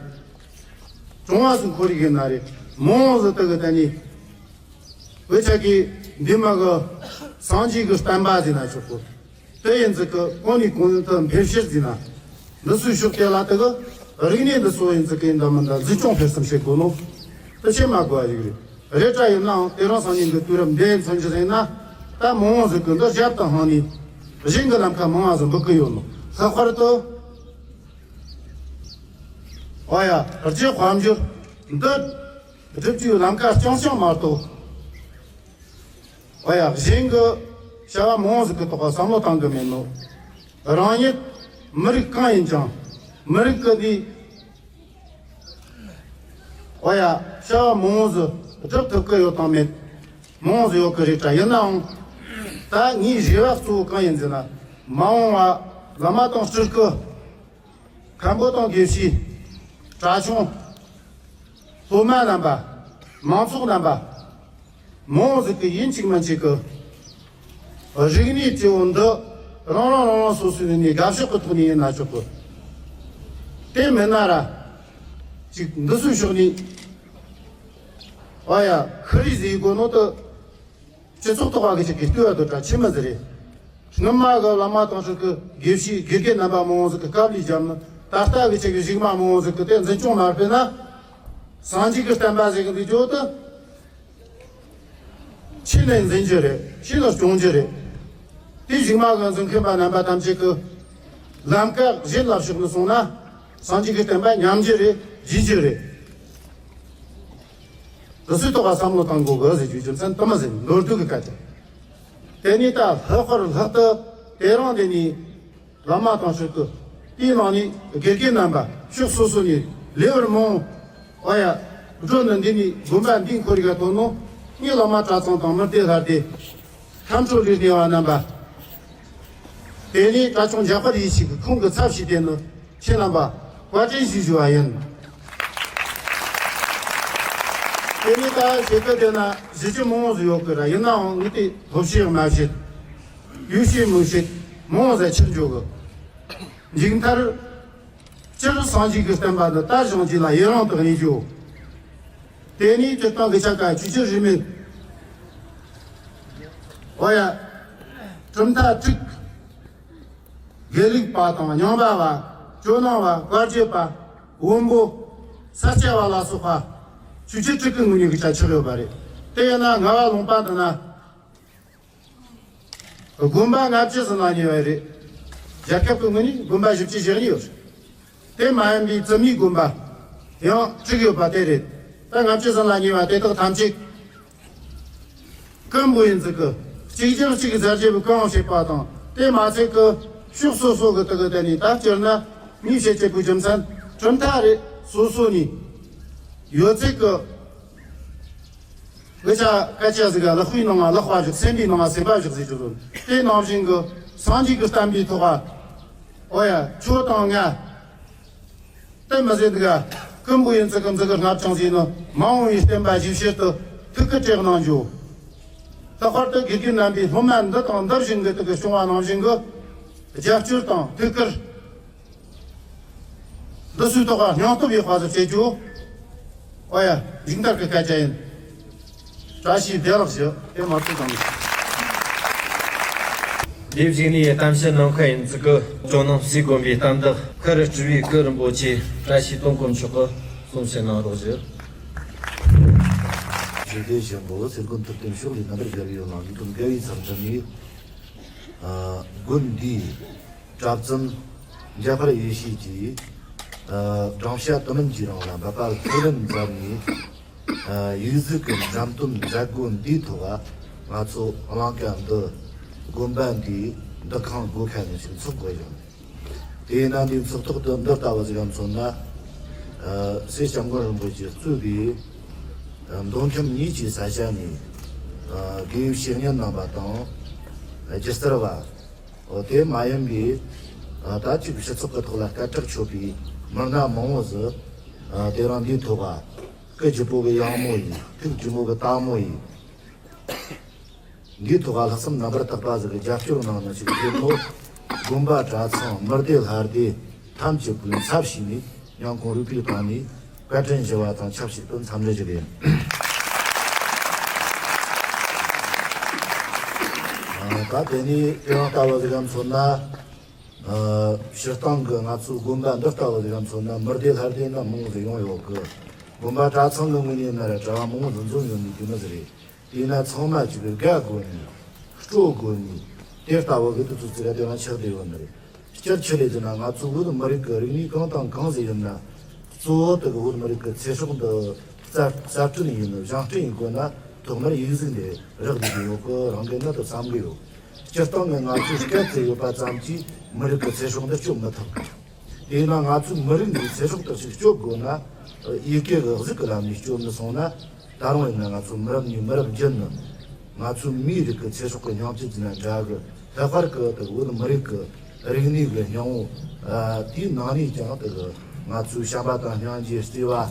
གྲོང་བ་སོགས་ཁོར་ཡུག་ཡིན་ན་རེད། མང་བོ་ཟིག་དུ་གི་དེ་ནི། བོད་ཆ་གི་འདི་མ་གི་སངས་རྒྱས་ཀྱི་བསྟན་པ་ཟེར་ན་ཆོག་གོ། དེ་ཡིན་ཚུལ་གི་གོང་ནས་གོང་དུ་འཕེལ་ཕྱིར་ཟེར་ན། འདི་ཚོའི་ཕྱོགས་དེ་ལ་དེ་གི་རིག་གནས་འདི་ཚོ་ཡིན་ཚུལ་གི་འདི་མི་འདི་འཛིན་སྐྱོང་འཕེལ་གསུམ་བྱེད་དགོས་ནོ། དེ་བྱེད་མ་དགོས་པ་ཞིག་རེད། རེད་དྲ་ཡིན་ནའང་དེ་རིང་སང་ཉིན་གི་དུས་རབས་འདིའི་མཚོན་རྒྱུ་ཡིན་ན། ད་མང་བོ་ཟིག་གི་འདི་ཞབས་དང་ཧང་ནས་གཞན་གི་ལམ་ཁ་མང་བ་ཟིག་འབུད་གི་ཡོད་ནོ། ལྷག་པར་དུ། ཨོ་ཡ། རྗེ་དཔལ་འབྱོར་འདི། སྒྲུབ་རྒྱུའི་ལམ་ཁ་རྐྱང་རྐྱང་མ་གཏོགས། ཨོ་ཡ། གཞན་གྱི་བྱ་བ་མང་བོ་ཟིག་གི་ཐོག་བསམ་བློ་བཏང་གི་མེད་ནོ། རང་ཉིད་མི་རིགས་གང་ཡིན་ཀྱང་མི་རིགས་ཀྱི་འདི། ཨོ་ཡ། བྱ་བ་མང་བོ་ཟིག་སྒྲུབ་ཐུབ་ཀྱི་ཡོད་དང་མེད་མང་བོ་ཟིག་ཡོད་ཀྱི་རེད་དྲ། ཡིན་ནའང་ད་ངའི་རེ་བ་གཙོ་བོ་གང་ཡིན་ཟེར་ན། མ་འོངས་པ་བླ་མ་དང་སྤྲུལ་སྐུ། མཁན་པོ་དང་དགེ་བཤེས། གྲྭ་ཆུང་། སློབ་མ་རྣམ་པ། མང་ཚོགས་རྣམ་པ། མང་བོ་ཟིག་གི་ཡིན་གཅིག་མིན་གཅིག་གི་རིག་གནས་སྤྱི་བོ་འདི་རང་རང་རང་རང་སོ་སོའི་ནས་དགའ་ཕྱོགས་ཀྱི་ཐོག་ནས་ཡིན་ན་ཆོག་གི། དེ་མིན་ན་ར་ཅིག་འདི་ཚོའི་ཕྱོགས་ནས་ཨ་ཡ་ཁི་རི་ཟིག་དགོས་ནོ་དུ། སྤྱི་ཚོགས་ཐོག་ག་གི་ཅིག་གི་ལྟོས་བ་དོ་གྲ་ཆི་མ་ཟེར་རེད། སྔོན་མ་གི་བླ་མ་དང་ཕྲུ་གུ་དགེ་བཤེས་དགེ་རྒན་རྣམ་པ་མང་བོ་ཟིག་གི་སྐབས་ལས་བརྒྱབ་ནི་ད་ལྟ་གི་ཅིག་གི་གཞུག་མ་མང་བོ་ཟིག་གི་དེ་འཛིན་སྐྱོང་མ་སྤེལ་ན། སངས་རྒྱས་ཀྱི་བསྟན་པ་ཟེར་གི་འདི་ཇོ་དུ། ཕྱི་ནས་འཛིན་རྒྱུ་རེད། ཕྱི་ནས་སྐྱོང་རྒྱུ་རེད། དེ་གཞུག་མ་གི་འཛིན་མཁན་པ་རྣམ་པ་ཐམས་ཅད་ཀྱི་ལམ་ཀ་གཞན་ལ་ཕྱོགས་ནས་སོང་ན་སངས་རྒྱས་ཀྱི་བསྟན་པ་ཉམས་རྒྱུ་རེད། རྗེད་རྒྱུ་རེད། དེ་ཚོའི་ཐོག་ལ་བསམ་བློ་བཏང་དགོས་གི་ཟེར་རྒྱུ་རྒྱུ་མཚན་དུ་མ་ཟིན་མདོར་བསྡུས་ཀྱི་སྐད་ཆ། དེ་ནས་ད་ལྷག་པར་ལྷག་ཏུ་དེ་རིང་འདི་ནས་བླ་མ་དང་ཕྲུ་གུ་དེའི་ནང་ནས་དགེ་རྒན་རྣམ་པ་ཕྱོགས་སོ་སོ་ནས་ལེ་བར་མང་ཨ་ཡ་འགྲོ་ནི་འདི་ནས་དགོན་པ་འདིའི་ཁོར་ཡུག་ཐོན་ནོ་ངའི་བླ་མ་གྲྭ་ཚང་དང་མི་སྡེ་ལྷ་སྡེ་ཁམས་ཕྲུག་ལས་སྣེ་བ་རྣམ་པ། དེ་ནས་གྲྭ་ཆུང་འཇམ་དཔལ་ཡེ་ཤེས་ཀྱི་ཁོང་གི་ཚབ་བྱས་ཏེ་ནི་ཁྱེད་རྣམ་པ་བཀའ་དྲིན་ཞུ་ཞུ་བ་ཡིན། དེ་ནས་ད་བྱེད་སྐབས་དེ་ན་གཞི་ཆེ་མང་བོ་ཟིག་ཡོད་ཀི་ར། ཡིན་ནའང་ངས་དེ་ལྷོད་ཤེས་མ་བྱེད། ཡུལ་ཤེས་མུ་ཤེས་མང་བོ་ཟིག་ཕྱིར་འཇོག་གི། མཇུག་མཐར། སྤྱིར་སངས་རྒྱས་ཀྱི་བསྟན་པ་འདི་དར་ཞིང་རྒྱས་ལ་ཡུན་རིང་དུ་གནས་རྒྱུ། དེ་ནས་སྤྱིར་བཏང་གི་ཆ་ག་ཆོས་ཕྱིར་རིས་མེད། ཨོ་ཡ། གྲུབ་མཐའ་དྲུག་དགེ་ལུགས་པ་དང་རྙིང་པ་བ། ཇོ་ནང་བ། བཀའ་བརྒྱུད་པ། བོན་པོ། ས་སྐྱ་བ་ལ་སོགས་པ། ཆོས་ཕྱིར་དྲུག་གི་ངོས་ནས་གི་ཆ་ཆགས་ཡོད་པ་རེད། དེ་ཡིན་ན་ངག་པ་ལུང་པ་འདི་ན། དགོན་པ་ལྔ་བཅུ་ཟིན་ལ་ཉེ་བ་རེད། རྒྱལ་ཁབ་ཀྱི་ངོས་ནས་དགོན་པ་བཞི་བཅུ་ཞེ་གཉིས་ཡོད་རེད། དེ་མ་ཡིན་པའི་བཙུན་མའི་དགོན་པ་ཡང་དྲུག་ཡོད་པ་དེ་རེད། ད་ལྔ་བཅུ་ཟིན་ལ་ཉེ་བ་དེ་དག་ཐམས་ཅད་ཀུན་པོ་ཡིན་ཚུལ་གྱི་གཅིག་རྒྱབ་གཅིག་གི་ཟ་རྒྱུ་བའི་གང་བྱེད་པ་དང་དེ་མ་ཚད་ཀྱི་ཕྱོགས་སོ་སོ་གི་དག་གི་དེ་ནས་ད་སྤྱིར་ན་མིའི་བྱེད་སྤྱད་པའི་རྒྱུ་མཚན་གྲུབ་མཐའ་རེད། སོ་སོ་ནས་ཡོད་ཚད་ཀྱི། དགེ་ཆ་སྐད་ཆ་ཟིག་ག་ལག་པའི་ནང་ང་ལག་པ་བཞག་སེམས་པའི་ནང་ང་སེམས་པ་བཞག་ཟེར་རྒྱུ་རེད། དེ་ནང་བཞིན་གྱི་སངས་རྒྱས་ཀྱི་བསྟན་པའི་ཐོག་ཨ། ཨོ་ཡ་ཁྱོད་དང་ང་། དེ་མི་ཟེར་འདུག་ག་ཀུན་པོ་ཡིན་ཚུལ་གྱི་འཛི་གི་སྔ་ཕྱིན་ཟིན་ནོ་མ་འོངས་པའི་བསྟན་པ་ཞིབ་བཤེར་དུ་ཐུགས་ཁུར་དྲག་གནང་རྒྱུ། ལྷག་པར་དུ་དགེ་རྒན་རྣམ་པས་སློབ་མ་འདི་དང་འདི་བཞིན་གྱི་དེ་གི་སྐྱོང་བ་ནང་བཞིན་གྱི་རྒྱབ་སྐྱོར་དང་ཐུགས་ཁུར། འདི་ཚོའི་ཐོག་ལ་སྙིང་སྟོབས་ཡོད་པ་ཟིག་བྱེད་རྒྱུ། ཨོ་ཡ། མཇུག་མཐར་གྱི་སྐད་ཆ་ཡིན། བཀྲ་ཤིས་བདེ་ལེགས་ཞུ། དེ་མ་ཐུག་དང་། དེ་བཞིན་ནི་གཏམ་བཤད་གནང་མཁན་ཡིན་ཚུལ་གྱི་ཇོ་ནང་སྲིད་དགོན་པའི་གཏམ་བདག་ཁུ་རུ་སྤྲུལ་བའི་སྐུ་རིན་པོ་ཆེ་བཀྲ་ཤིས་དོན་དཀོན་མཆོག་གིས་གསུང་བཤད་གནང་རོགས་ཞུ། ཞི་བདེ་ཆེན་པོ་སེར་ཀུན་ཐུབ་བསྟན་ཕྱོགས་ལས་རྣམ་པར་རྒྱལ་བའི་ཡོད་ལ་ལུས་དང་འགལ་བའི་མཚམས་འདྲ་ནས། དགོན་འདིའི་གྲྭ་བཙུན་འཇམ་དཔལ་ཡེ་ཤེས་ཀྱིས། ཨ། བགྲང་བྱ་དུ་མིན་གྱི་རིང་ལ་འབད་པ་ལྷུར་ལེན་མཛད་ནས། ཨ། ཡིག་གཟུགས་ཀྱི་འགྲེམས་སྟོན་མཛད་སྒོ་འདིའི་ཐོག་ང་ཚོ་གླིང་ཀ་འདི་དགོན་པ་འདིའི་འདུ་ཁང་སྒོ་ཁ་ནས་ཅིག་འཚོགས་དགོས་ཡོད། དེས་ན་འདིའི་ཚོགས་ཐོག་ཏུ་འདི་ལྟ་བུ་ཟིག་ག་མཚོན་ན། ཨ། སྲས་སྐྱབས་མགོན་རིན་པོ་ཆེ་གཙོས་པའི་མདོ་ཁམས་གཉིས་ཀྱི་ས་ཆ་ནས། ཨ། དགེ་བའི་བཤེས་གཉེན་རྣམ་པ་དང་། སྒྱུ་རྩལ་བ། འོ། དེ་མ་ཡིན་པའི། ཨ། ད་ཅིག་སྤྱི་ཚོགས་ཀྱི་ཐོག་ལ་སྐད་གྲགས་ཆོད་པའི་མི་སྣ་མང་བོ་ཟིག་ཨ། དེ་རིང་འདིའི་ཐོག་ལ་སྐུ་སྒྱུ་པོ་གི་ཡང་མོ་ཡིན། ཐུགས་སྒྱུ་མོ་གི་ལྟད་མོ་ཡིན། འདིའི་ཐོག་ལ་ལྷག་བསམ་རྣམ་པར་དག་པ་ཟིག་གི་རྒྱབ་སྐྱོར་གནང་ནས་ཅིག་དེ་ནོ། དགོན་པ་གྲྭ་ཚང་མི་སྡེ་ལྷ་སྡེ་ཐམས་ཅད་ཀྱི་ཚབ་ཞུས་ནས་སྙིང་ཁོང་རུས་པའི་གཏིང་ནས་བཀའ་དྲིན་ཞུ་བ་དང་ཆབས་ཅིག་ཏུ་འཚམས་འདྲི་ཞུ་གི་ཡིན། ཨ། ད་དེ་ནས་དེ་རིང་ལྟ་བུ་ཟིག་ག་མཚོན་ན། ཨ། སྤྱིར་བཏང་གི་ང་ཚོའི་དགོན་པ་འདི་ལྟ་བུ་ཟིག་ག་མཚོན་ན་མི་སྡེ་ལྷ་སྡེ་ན་མང་ཟིག་ཡོང་ཡོད་གི། དགོན་པ་གྲྭ་ཚང་གི་ངོས་ནས་ན་ར་གྲྭ་བ་མང་ཟིག་འཛོམས་ཡོད་ནི་དེ་མོ་ཟིག་རེད། དེས་ན་ཚང་མ་ཅིག་དགའ་དགོས་ནི། སྤྲོ་དགོས་ནི། དེ་ལྟ་བུ་གི་དུས་ཚོད་ཅིག་ག་དེ་རིང་ཆགས་བསྡད་ཡོད་ནི་རེད། སྤྱིར་ཆི་རེད་ཟེར་ན་ང་ཚོ་བོད་མི་རིགས་ཀྱི་རིག་གནས་གང་དང་གང་ཟིག་ཡིན་ན། གཙོ་བོ་དེ་གི་བོད་མི་རིགས་ཀྱི་ཚེ་སྲོག་འདི་གསར་གསར་སྐྲུན་ཡིན་ནི་བཞེངས་སྐྲུན་ཡིན་དགོས་ན་ཐོག་མར་ཡིག་གཟུགས་འདི་རག་བསྡད་ཀྱི་ཡོད་གི་རང་གི་ནི་དུ་བསམ་གི་ཡོད། སྤྱིར་བཏང་ནས་ང་ཚོས་སྐད་ཅིག་ཡོད་པ་ཙམ་གྱིས་མི་རིགས་ཀྱི་ཚེ་སྲོག་འདི་སྐྱོབ་མི་ཐུབ་གི། དེས་ན་ང་ཚོའི་མི་རིགས་འདིའི་ཚེ་སྲོག་དག་ཅིག་སྐྱོབ་དགོས་ན། ཡི་གེ་གི་གཟུགས་ཀྱི་ལམ་ནས་སྐྱོབ་མི་སོང་ན། ད་རུང་ཡིན་ན་ང་ཚོ་མི་རབས་ནས་མི་རབས་རྒྱུན་ནས་ང་ཚོའི་མིའི་རིགས་ཀྱི་ཚེ་སྲོག་གི་སྙིང་བཅུད་ཟིན་ན་འདྲ་གི། ལྷག་པར་གི་དེ་བོད་མི་རིགས་ཀྱི་རིག་གནས་ཀྱི་སྙིང་བོ། ཨ། དེའི་ནང་ནས་ཀྱང་དེ་གི་ང་ཚོའི་བྱམས་པ་དང་སྙིང་རྗེ་བརྩེ་བ། འོ།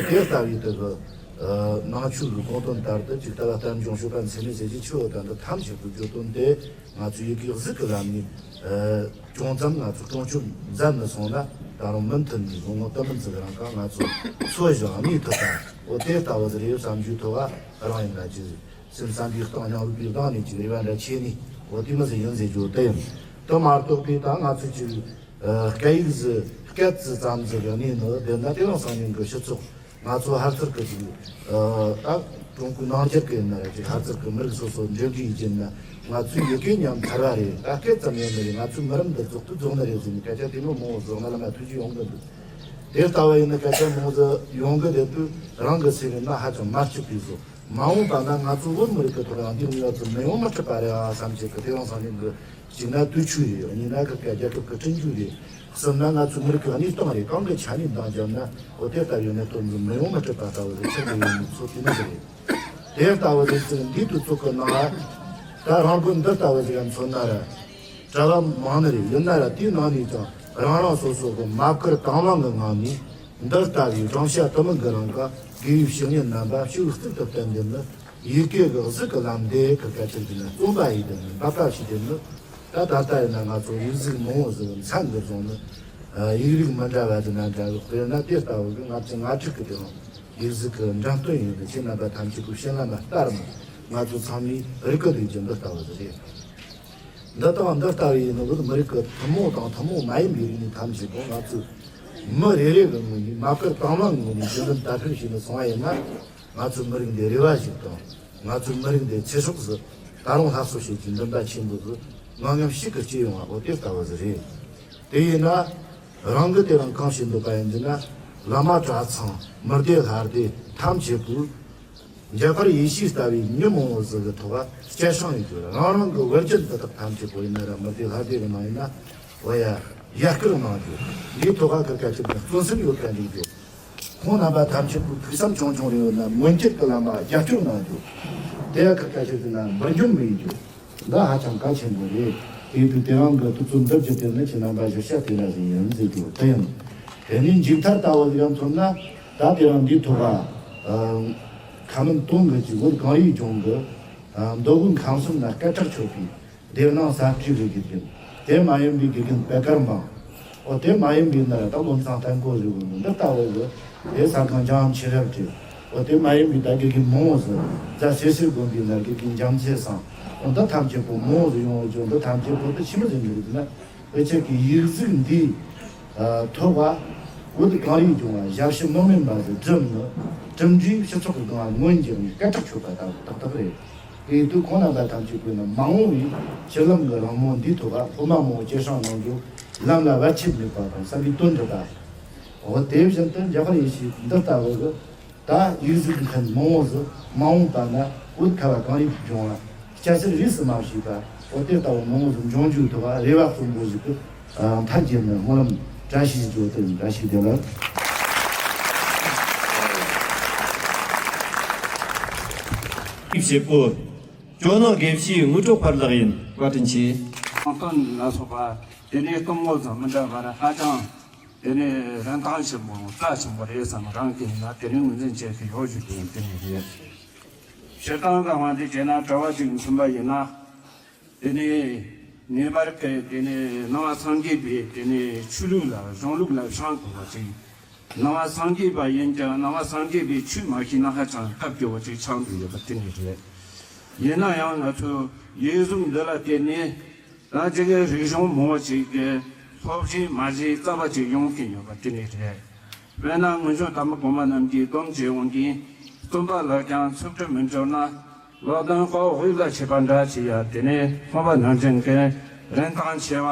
དེ་ལྟ་བུའི་དེ་གི། ཨ། ནང་ཆོས་ཀྱི་གོ་དོན་ལྟར་དུ་ཅིག་ལྟ་བ་ལྟར་འབྱུང་སྤྱོད་པ་འཚེ་མེད་ཟེར་གྱི་ཆོས་དང་འདི་ཐམས་ཅད་ཀྱི་བརྗོད་དོན་དེ་ང་ཚོའི་ཡི་གེ་གཟུགས་ཀྱི་ལམ་ནས། ཨ། ཅུང་ཙམ་ང་ཚོ་སྲུང་སྐྱོབ་མཛད་མི་སོང་ན་ད་རུང་མུ་མཐུད་ནས་ལོ་ངོ་དུ་མི་ཟིག་རིང་ཀ་ང་ཚོ་འཚོ་ཞིང་གནས་ཐུབ་པ། འོ། དེ་ལྟ་བུ་ཟིག་རེད་བསམ་རྒྱུའི་ཐོག་རང་ཡིན་ན་ཅི་ཟིག་སེམས་བསམ་པའི་གཏིང་སྙིང་རུས་པའི་གདངས་ནས་ཅིག་རེ་བ་འདྲ་ཆེ་ནས། འོ། དེ་མོ་ཟིག་ཡིན་ཟེར་རྒྱུ་དེ་ཡིན། དེ་མ་གཏོགས་པའི་ད་ང་ཚོ་ཅིག་ཨ། སྐད་ཡིག་ཟིག་སྐད་ཙི་ཙམ་ཟིག་གི་གནས་ནི་དེ་ན་དེ་རིང་སང་ཉིན་གྱི་སྤྱི་ཚོགས། ང་ཚོ་ཧར་ཚུར་གི་ཅིག་ཨ། ད་ཀྲུང་གོའི་ནང་ཁུལ་གི་ཡིན་ན་ར་ཅིག་ཧར་ཚུར་གི་མི་རིགས་སོ་སོ་འབྲེལ་འདྲིས་ཡིན་ན་ང་ཚོའི་ཡི་གེ་ཉམས་ཚར་བ་རེད། ད་སྐད་ཙམ་ཡོད་ནི་རེད། ང་ཚོའི་མི་རབས་འདི་རྫོགས་དུས་རྫོགས་ནི་རེད་ཟེར་ནས་སྐད་ཆ་དེ་མོ་མང་བོ་ཟིག་ང་ལ་མ་ཐུགས་རྗེ་ཡོང་གི་འདུག་དེ་ལྟ་བུ་ཡིན་ན་སྐད་ཆ་མང་བོ་ཟིག་ཡོང་གི་བསྡད་དུས་རང་གི་སེམས་ནང་ཧ་ཅང་མ་སྐྱིད་པའི་བཟོ། མ་འོངས་པ་ན་ང་ཚོ་བོད་མི་རིགས་ཀྱི་ཐོག་ཡང་འདི་ངེས་པར་དུ་མི་ཡོང་མི་སྲིད་པ་རེད་ཨ་བསམ་བྱེད་ཀྱི། དེ་རིང་སང་ཉིན་གྱི་གཅིག་ན་དུས་ཆོས་རེད། གཉིས་ན་ཁིར་ཀ་རྒྱལ་ཁབ་ཀྱི་སྤྲིན་འཇུག་རེད། གསུམ་ན་ང་ཚོའི་མི་རིགས་ཀྱི་གནས་སྟངས་རེད། གང་གི་ཆ་ནས་འདང་བརྒྱབ་ན་འོ་དེ་ལྟ་བུའི་གནས་སྟངས་འདི་མི་ཡོང་མི་སྲིད་པ་ལྟ་བུ་རེད། ཆགས་ཀྱི་ཡོད་མི་ཚོ་དེ་ནི་རེད། དེ་ལྟ་བུ་རེད་ཟེར་འདིའི་དུས་ཚོད་ཀྱི་ནང་ལ་ད་རང་དགོན་འདི་ལྟ་བུ་ཞིག་མཚོན་ན་ར། གྲྭ་བ་མང་ནི་རེད། ཡིན་ན་ར་དེའི་ནང་ནས་ཀྱང་རང་རང་སོ་སོ་གི་མ་བཀུར་དང་བླངས་ཀྱི་ངང་ནས་འདི་ལྟ་བུའི་བགྲང་བྱ་དུ་མིན་གྱི་རིང་ཀ་དགེ་བའི་བཤེས་གཉེན་རྣམ་པ་ཕྱོགས་གཅིག་ཏུ་བསྟེན་ཏེ་ནི་ཡི་གེ་གི་གཟུགས་ཀྱི་ལམ་འདི་ཁིར་ཀ་ཅིག་གིས་ནི་རྩོམ་པ་ཡིས་ཏེ་ནི་འབབ་པ་ཞིག་ཏེ་ནི། ད་ད་ལྟ་ཡིན་ན་ང་ཚོ་ཡིག་གཟུགས་མང་བོ་ཟིག་མཚན་གྱི་བཟུང་ནི། ཡིག་རིགས་མི་འདྲ་བ་དེ་ན་འདྲ་གི། དཔེར་ན་དེ་ལྟ་བུ་གི་ལྔ་བཅུ་ང་དྲུག་གི་དེ་རིང་ཡིག་གཟུགས་ཀྱི་འགྲེམས་སྟོན་ཡིན་གི། ཁྱེད་རྣམ་པ་ཐམས་ཅད་ཀྱིས་བྱིན་རླབས་མ་ལྟར་མོ། ང་ཚོ་ཚང་མས་རིག་གི་འདུག་ཅིང་འདི་ལྟ་བུ་ཟིག་རེད། འདི་དང་འདི་ལྟ་བུ་ཡིན་ནོ་གི་མི་རིགས་ཀྱི་ཐུན་མོང་དང་ཐུན་མོང་མ་ཡིན་པའི་རིག་གནས་ཐམས་ཅད་པོ་ང་ཚོས་མི་རེ་རེ་གི་ངོས་ནས་མ་བཀུར་དང་བླངས་ངོས་ནས་རྒྱུན་འཛིན་དར་སྤེལ་བྱས་ནས་སོང་བ་ཡིན་ན། ང་ཚོའི་མི་རིགས་འདི་རེ་བ་ཞིག་དང་། ང་ཚོའི་མི་རིགས་འདི་ཚེ་སྲོག་ཟིག་ད་རུང་སླར་གསོ་བྱེད་ཀྱི་འདུན་པ་ཆེན་པོ་ཟིག་ངང་ངམ་ཤུགས་ཀྱིས་སྐྱེ་ཡོང་བ་འོ་དེ་ལྟ་བུ་ཟིག་རེད། དེ་ཡིན་ན། རང་གི་དེ་རིང་གང་བྱེད་འདོད་པ་ཡིན་ཟེར་ན། བླ་མ་གྲྭ་ཚང་མི་སྡེ་ལྷ་སྡེ་ཐམས་ཅད་པོས་འཇམ་དཔལ་ཡེ་ཤེས་ལྟ་བུའི་མྱི་མང་བོ་ཟིག་གི་ཐོག་ག་སྐྱེད་སྲིང་ཡོད་རྒྱུ། རང་རང་གི་བར་གྱི་འདི་དག་ཐམས་ཅད་པོ་ཡིན་ན་ར་མི་སྡེ་ལྷ་སྡེ་གི་ནང་ཡིན་ན། འོ་ཡ། ཡར་སྐུལ་གནང་རྒྱུ། འདིའི་ཐོག་ག་ཁིར་ཀ་ཅིག་ནས་བརྩོན་སེམས་ཡོད་པ་འདུག་རྒྱུ། ཁོང་རྣམ་པ་ཐམས་ཅད་ཀྱི་ཐུགས་བསམ་ཆུང་ཆུང་རེ་ཡོད་ན་མངོན་གྱུར་གྱི་ལམ་ལ་རྒྱབ་སྐྱོར་གནང་རྒྱུ། དེ་ཡང་ཁིར་ཀ་ཅིག་ཟེར་ན་འབུར་འཇོམས་མི་ཡིན་རྒྱུ། འདི་ཧ་ཅང་གལ་ཆེན་པོ་རེད། དེ་དུས་དེ་རིང་གི་དུས་ཚོད་འདིར་གྱུར་ཏེ་ནི་ཁྱེད་རྣམ་པ་གཞིར་བཤད་དེ་འདྲ་ཟིག་ཡིན་ཟེར་རྒྱུ་དེ་ཡིན། དེ་ནས་མཇུག་མཐར་ལྟ་བུ་ཟིག་ཡང་མཚོན་ན། ད་དེ་རིང་འདིའི་ཐོག་ལ། ཨ། ཁ་མིན་དོན་གྱི་ཅིག་བོད་གངས་རིའི་ལྗོངས་ཀྱི། མདོ་དབུས་ཁམས་གསུམ་ན་སྐད་གྲགས་ཆོད་པའི་སྡེ་སྣོད་ཟབ་རྒྱས་པའི་དགེ་རྒན། དེ་མ་ཡིན་པའི་དགེ་རྒན་པད་དཀར་འབངས། འོ་དེ་མ་ཡིན་པའི་ནི་ད་བློ་བཟང་བསྟན་འགོ་ཟེར་བ་འདི་ལྟ་བུ་གི་དེ་ས་ཁང་འཇམ་ཆེ་རབ་ཀྱི། འོ་དེ་མ་ཡིན་པའི་ད་དགེ་རྒན་མང་བོ་ཟིག་རྫ་སེ་སེ་དགོན་པའི་ནི་དགེ་རྒན་འཇམ་ཚེ་བཟང་། འོ་འདི་ཐམས་ཅད་པོ་མང་བོ་ཟིག་ཡོང་བ་བརྗོད། འདི་ཐམས་ཅད་པོ་དེ་ཆི་མོ་ཟིག་འགྲིག་ན། བོད་ཆོལ་གྱི་ཡིག་གཟུགས་འདིའི་ཐོག་བ་བོད་གངས་རིའི་ལྗོངས་བ་ཞབས་ཕྱི་མི་དམན་པ་ཟིག་བསྒྲུབས་ནི། གྲུབ་འབྲས་སྤྱི་ཚོགས་ཀྱི་སྒང་ལ་མངོན་འགྱུར་ནི་སྐད་གྲགས་ཆོད་པ་དང་ཏག་ཏག་རེད། དེ་དུས་ཁོང་རྣམ་པ་ཐམས་ཅད་ཀྱིས་ནི་མ་འོངས་པའི་སྤྱི་ལམ་གྱི་རང་མོས་འདིའི་ཐོག་ལ་སློབ་མ་མང་པོ་སྐྱེད་སྲིང་གནང་རྒྱུ་ལམ་ལ་བར་ཆད་མེད་པ་དང་བསམ་པའི་དོན་འགྲུབ་པ། འོ་དེ་བཞིན་དུ་འཇམ་དཔལ་ཡེ་ཤེས་འདི་ལྟ་བུ་གི་ད་ཡིག་གཟུགས་མཁན་མང་བོ་ཟིག་མ་འོངས་པ་ན་བོད་ཁ་བ་གངས་རིའི་ལྗོངས་ལ་སྐྱ་སེར་རིས་སུ་མ་ཆད་པ་འོ་དེ་ལྟ་བུ་མང་བོ་ཟིག་འབྱུང་རྒྱུའི་ཐོག་ལ་རེ་བ་གསོན་པོ་ཟིག་གི་མཐའ་རྒྱལ་ནས་སྨོན་ལམ་བཀྲ་ཤིས་ཤིག་བརྗོད་དེ་བཀྲ་ཤིས་བདེ་ལེགས། བྱེད་པོ། ཇོ་ནང་དགེ་བཤེས་དངོས་གྲུབ་འཕར་ལགས་ཡིན། བཀའ་དྲིན་ཆེ། ཁང་སྟོན་ལ་སོགས་པ་དེ་ནས་གཏོང་སྒོ་དང་མི་འདྲ་བར་ཧ་ཅང་དེ་ནས་རིན་ཐང་ཆེན་པོ་རྩ་ཆེན་པོ་རེད་བསམ། རང་གིས་ཡིན་ན་དེ་ནས་ངོས་འཛིན་བྱེད་ཀྱི་ཡོད་ཞུ་རྒྱུ་ཡིན། དེ་ནས་རེད། སྤྱིར་བཏང་གི་དབང་དུ་བྱས་ན་དྲི་བ་གཅིག་མཚོན་པ་ཡིན་ན། དེ་ནས་ངེས་པར་དུ་དེ་ནས་ནང་པ་སངས་རྒྱས་པའི་དེ་ནས་ཆོས་ལུགས་ལ་གཞུང་ལུགས་ལ་སྦྱང་དགོས་པ་ཅིག་ནང་པ་སངས་རྒྱས་པ་ཡིན་ཀྱང་ནང་པ་སངས་རྒྱས་པའི་ཆོས་མ་ཤེས་ན་ཧ་ཅང་སྟབས་སྐྱོ་བ་ཅིག་ཆགས་འདུག་ཡོད་པ་དེ་ནས་རེད། ཡིན་ན་ཡང་ང་ཚོས་ཡིག་གཟུགས་འདི་ལ་བརྟེན་ནས་ད་ཅིག་རིག་གཞུང་མང་བོ་ཅིག་གི་སློབ་ཆེན་མ་གཞི་རྩ་བ་ཅིག་ཡོང་གི་ཡོད་པ་དེ་ནས་རེད། དཔེར་ན་སྔོན་བྱོན་དམ་པ་གོང་མ་རྣམས་ཀྱིས་སྡོམ་བྱས་འོང་གི་རྩོམ་པ་ལགས་ཀྱང་ཚུལ་ཁྲིམས་མི་འཆོར་ན། ལོ་ལྡན་དཔའ་བོ་དབུས་ལ་ཆས་པ་འདྲ་ཞེས་ཡ་དེ་ནས་གསུངས་པ་ནང་བཞིན་གྱི་རིན་ཐང་ཆེ་བ་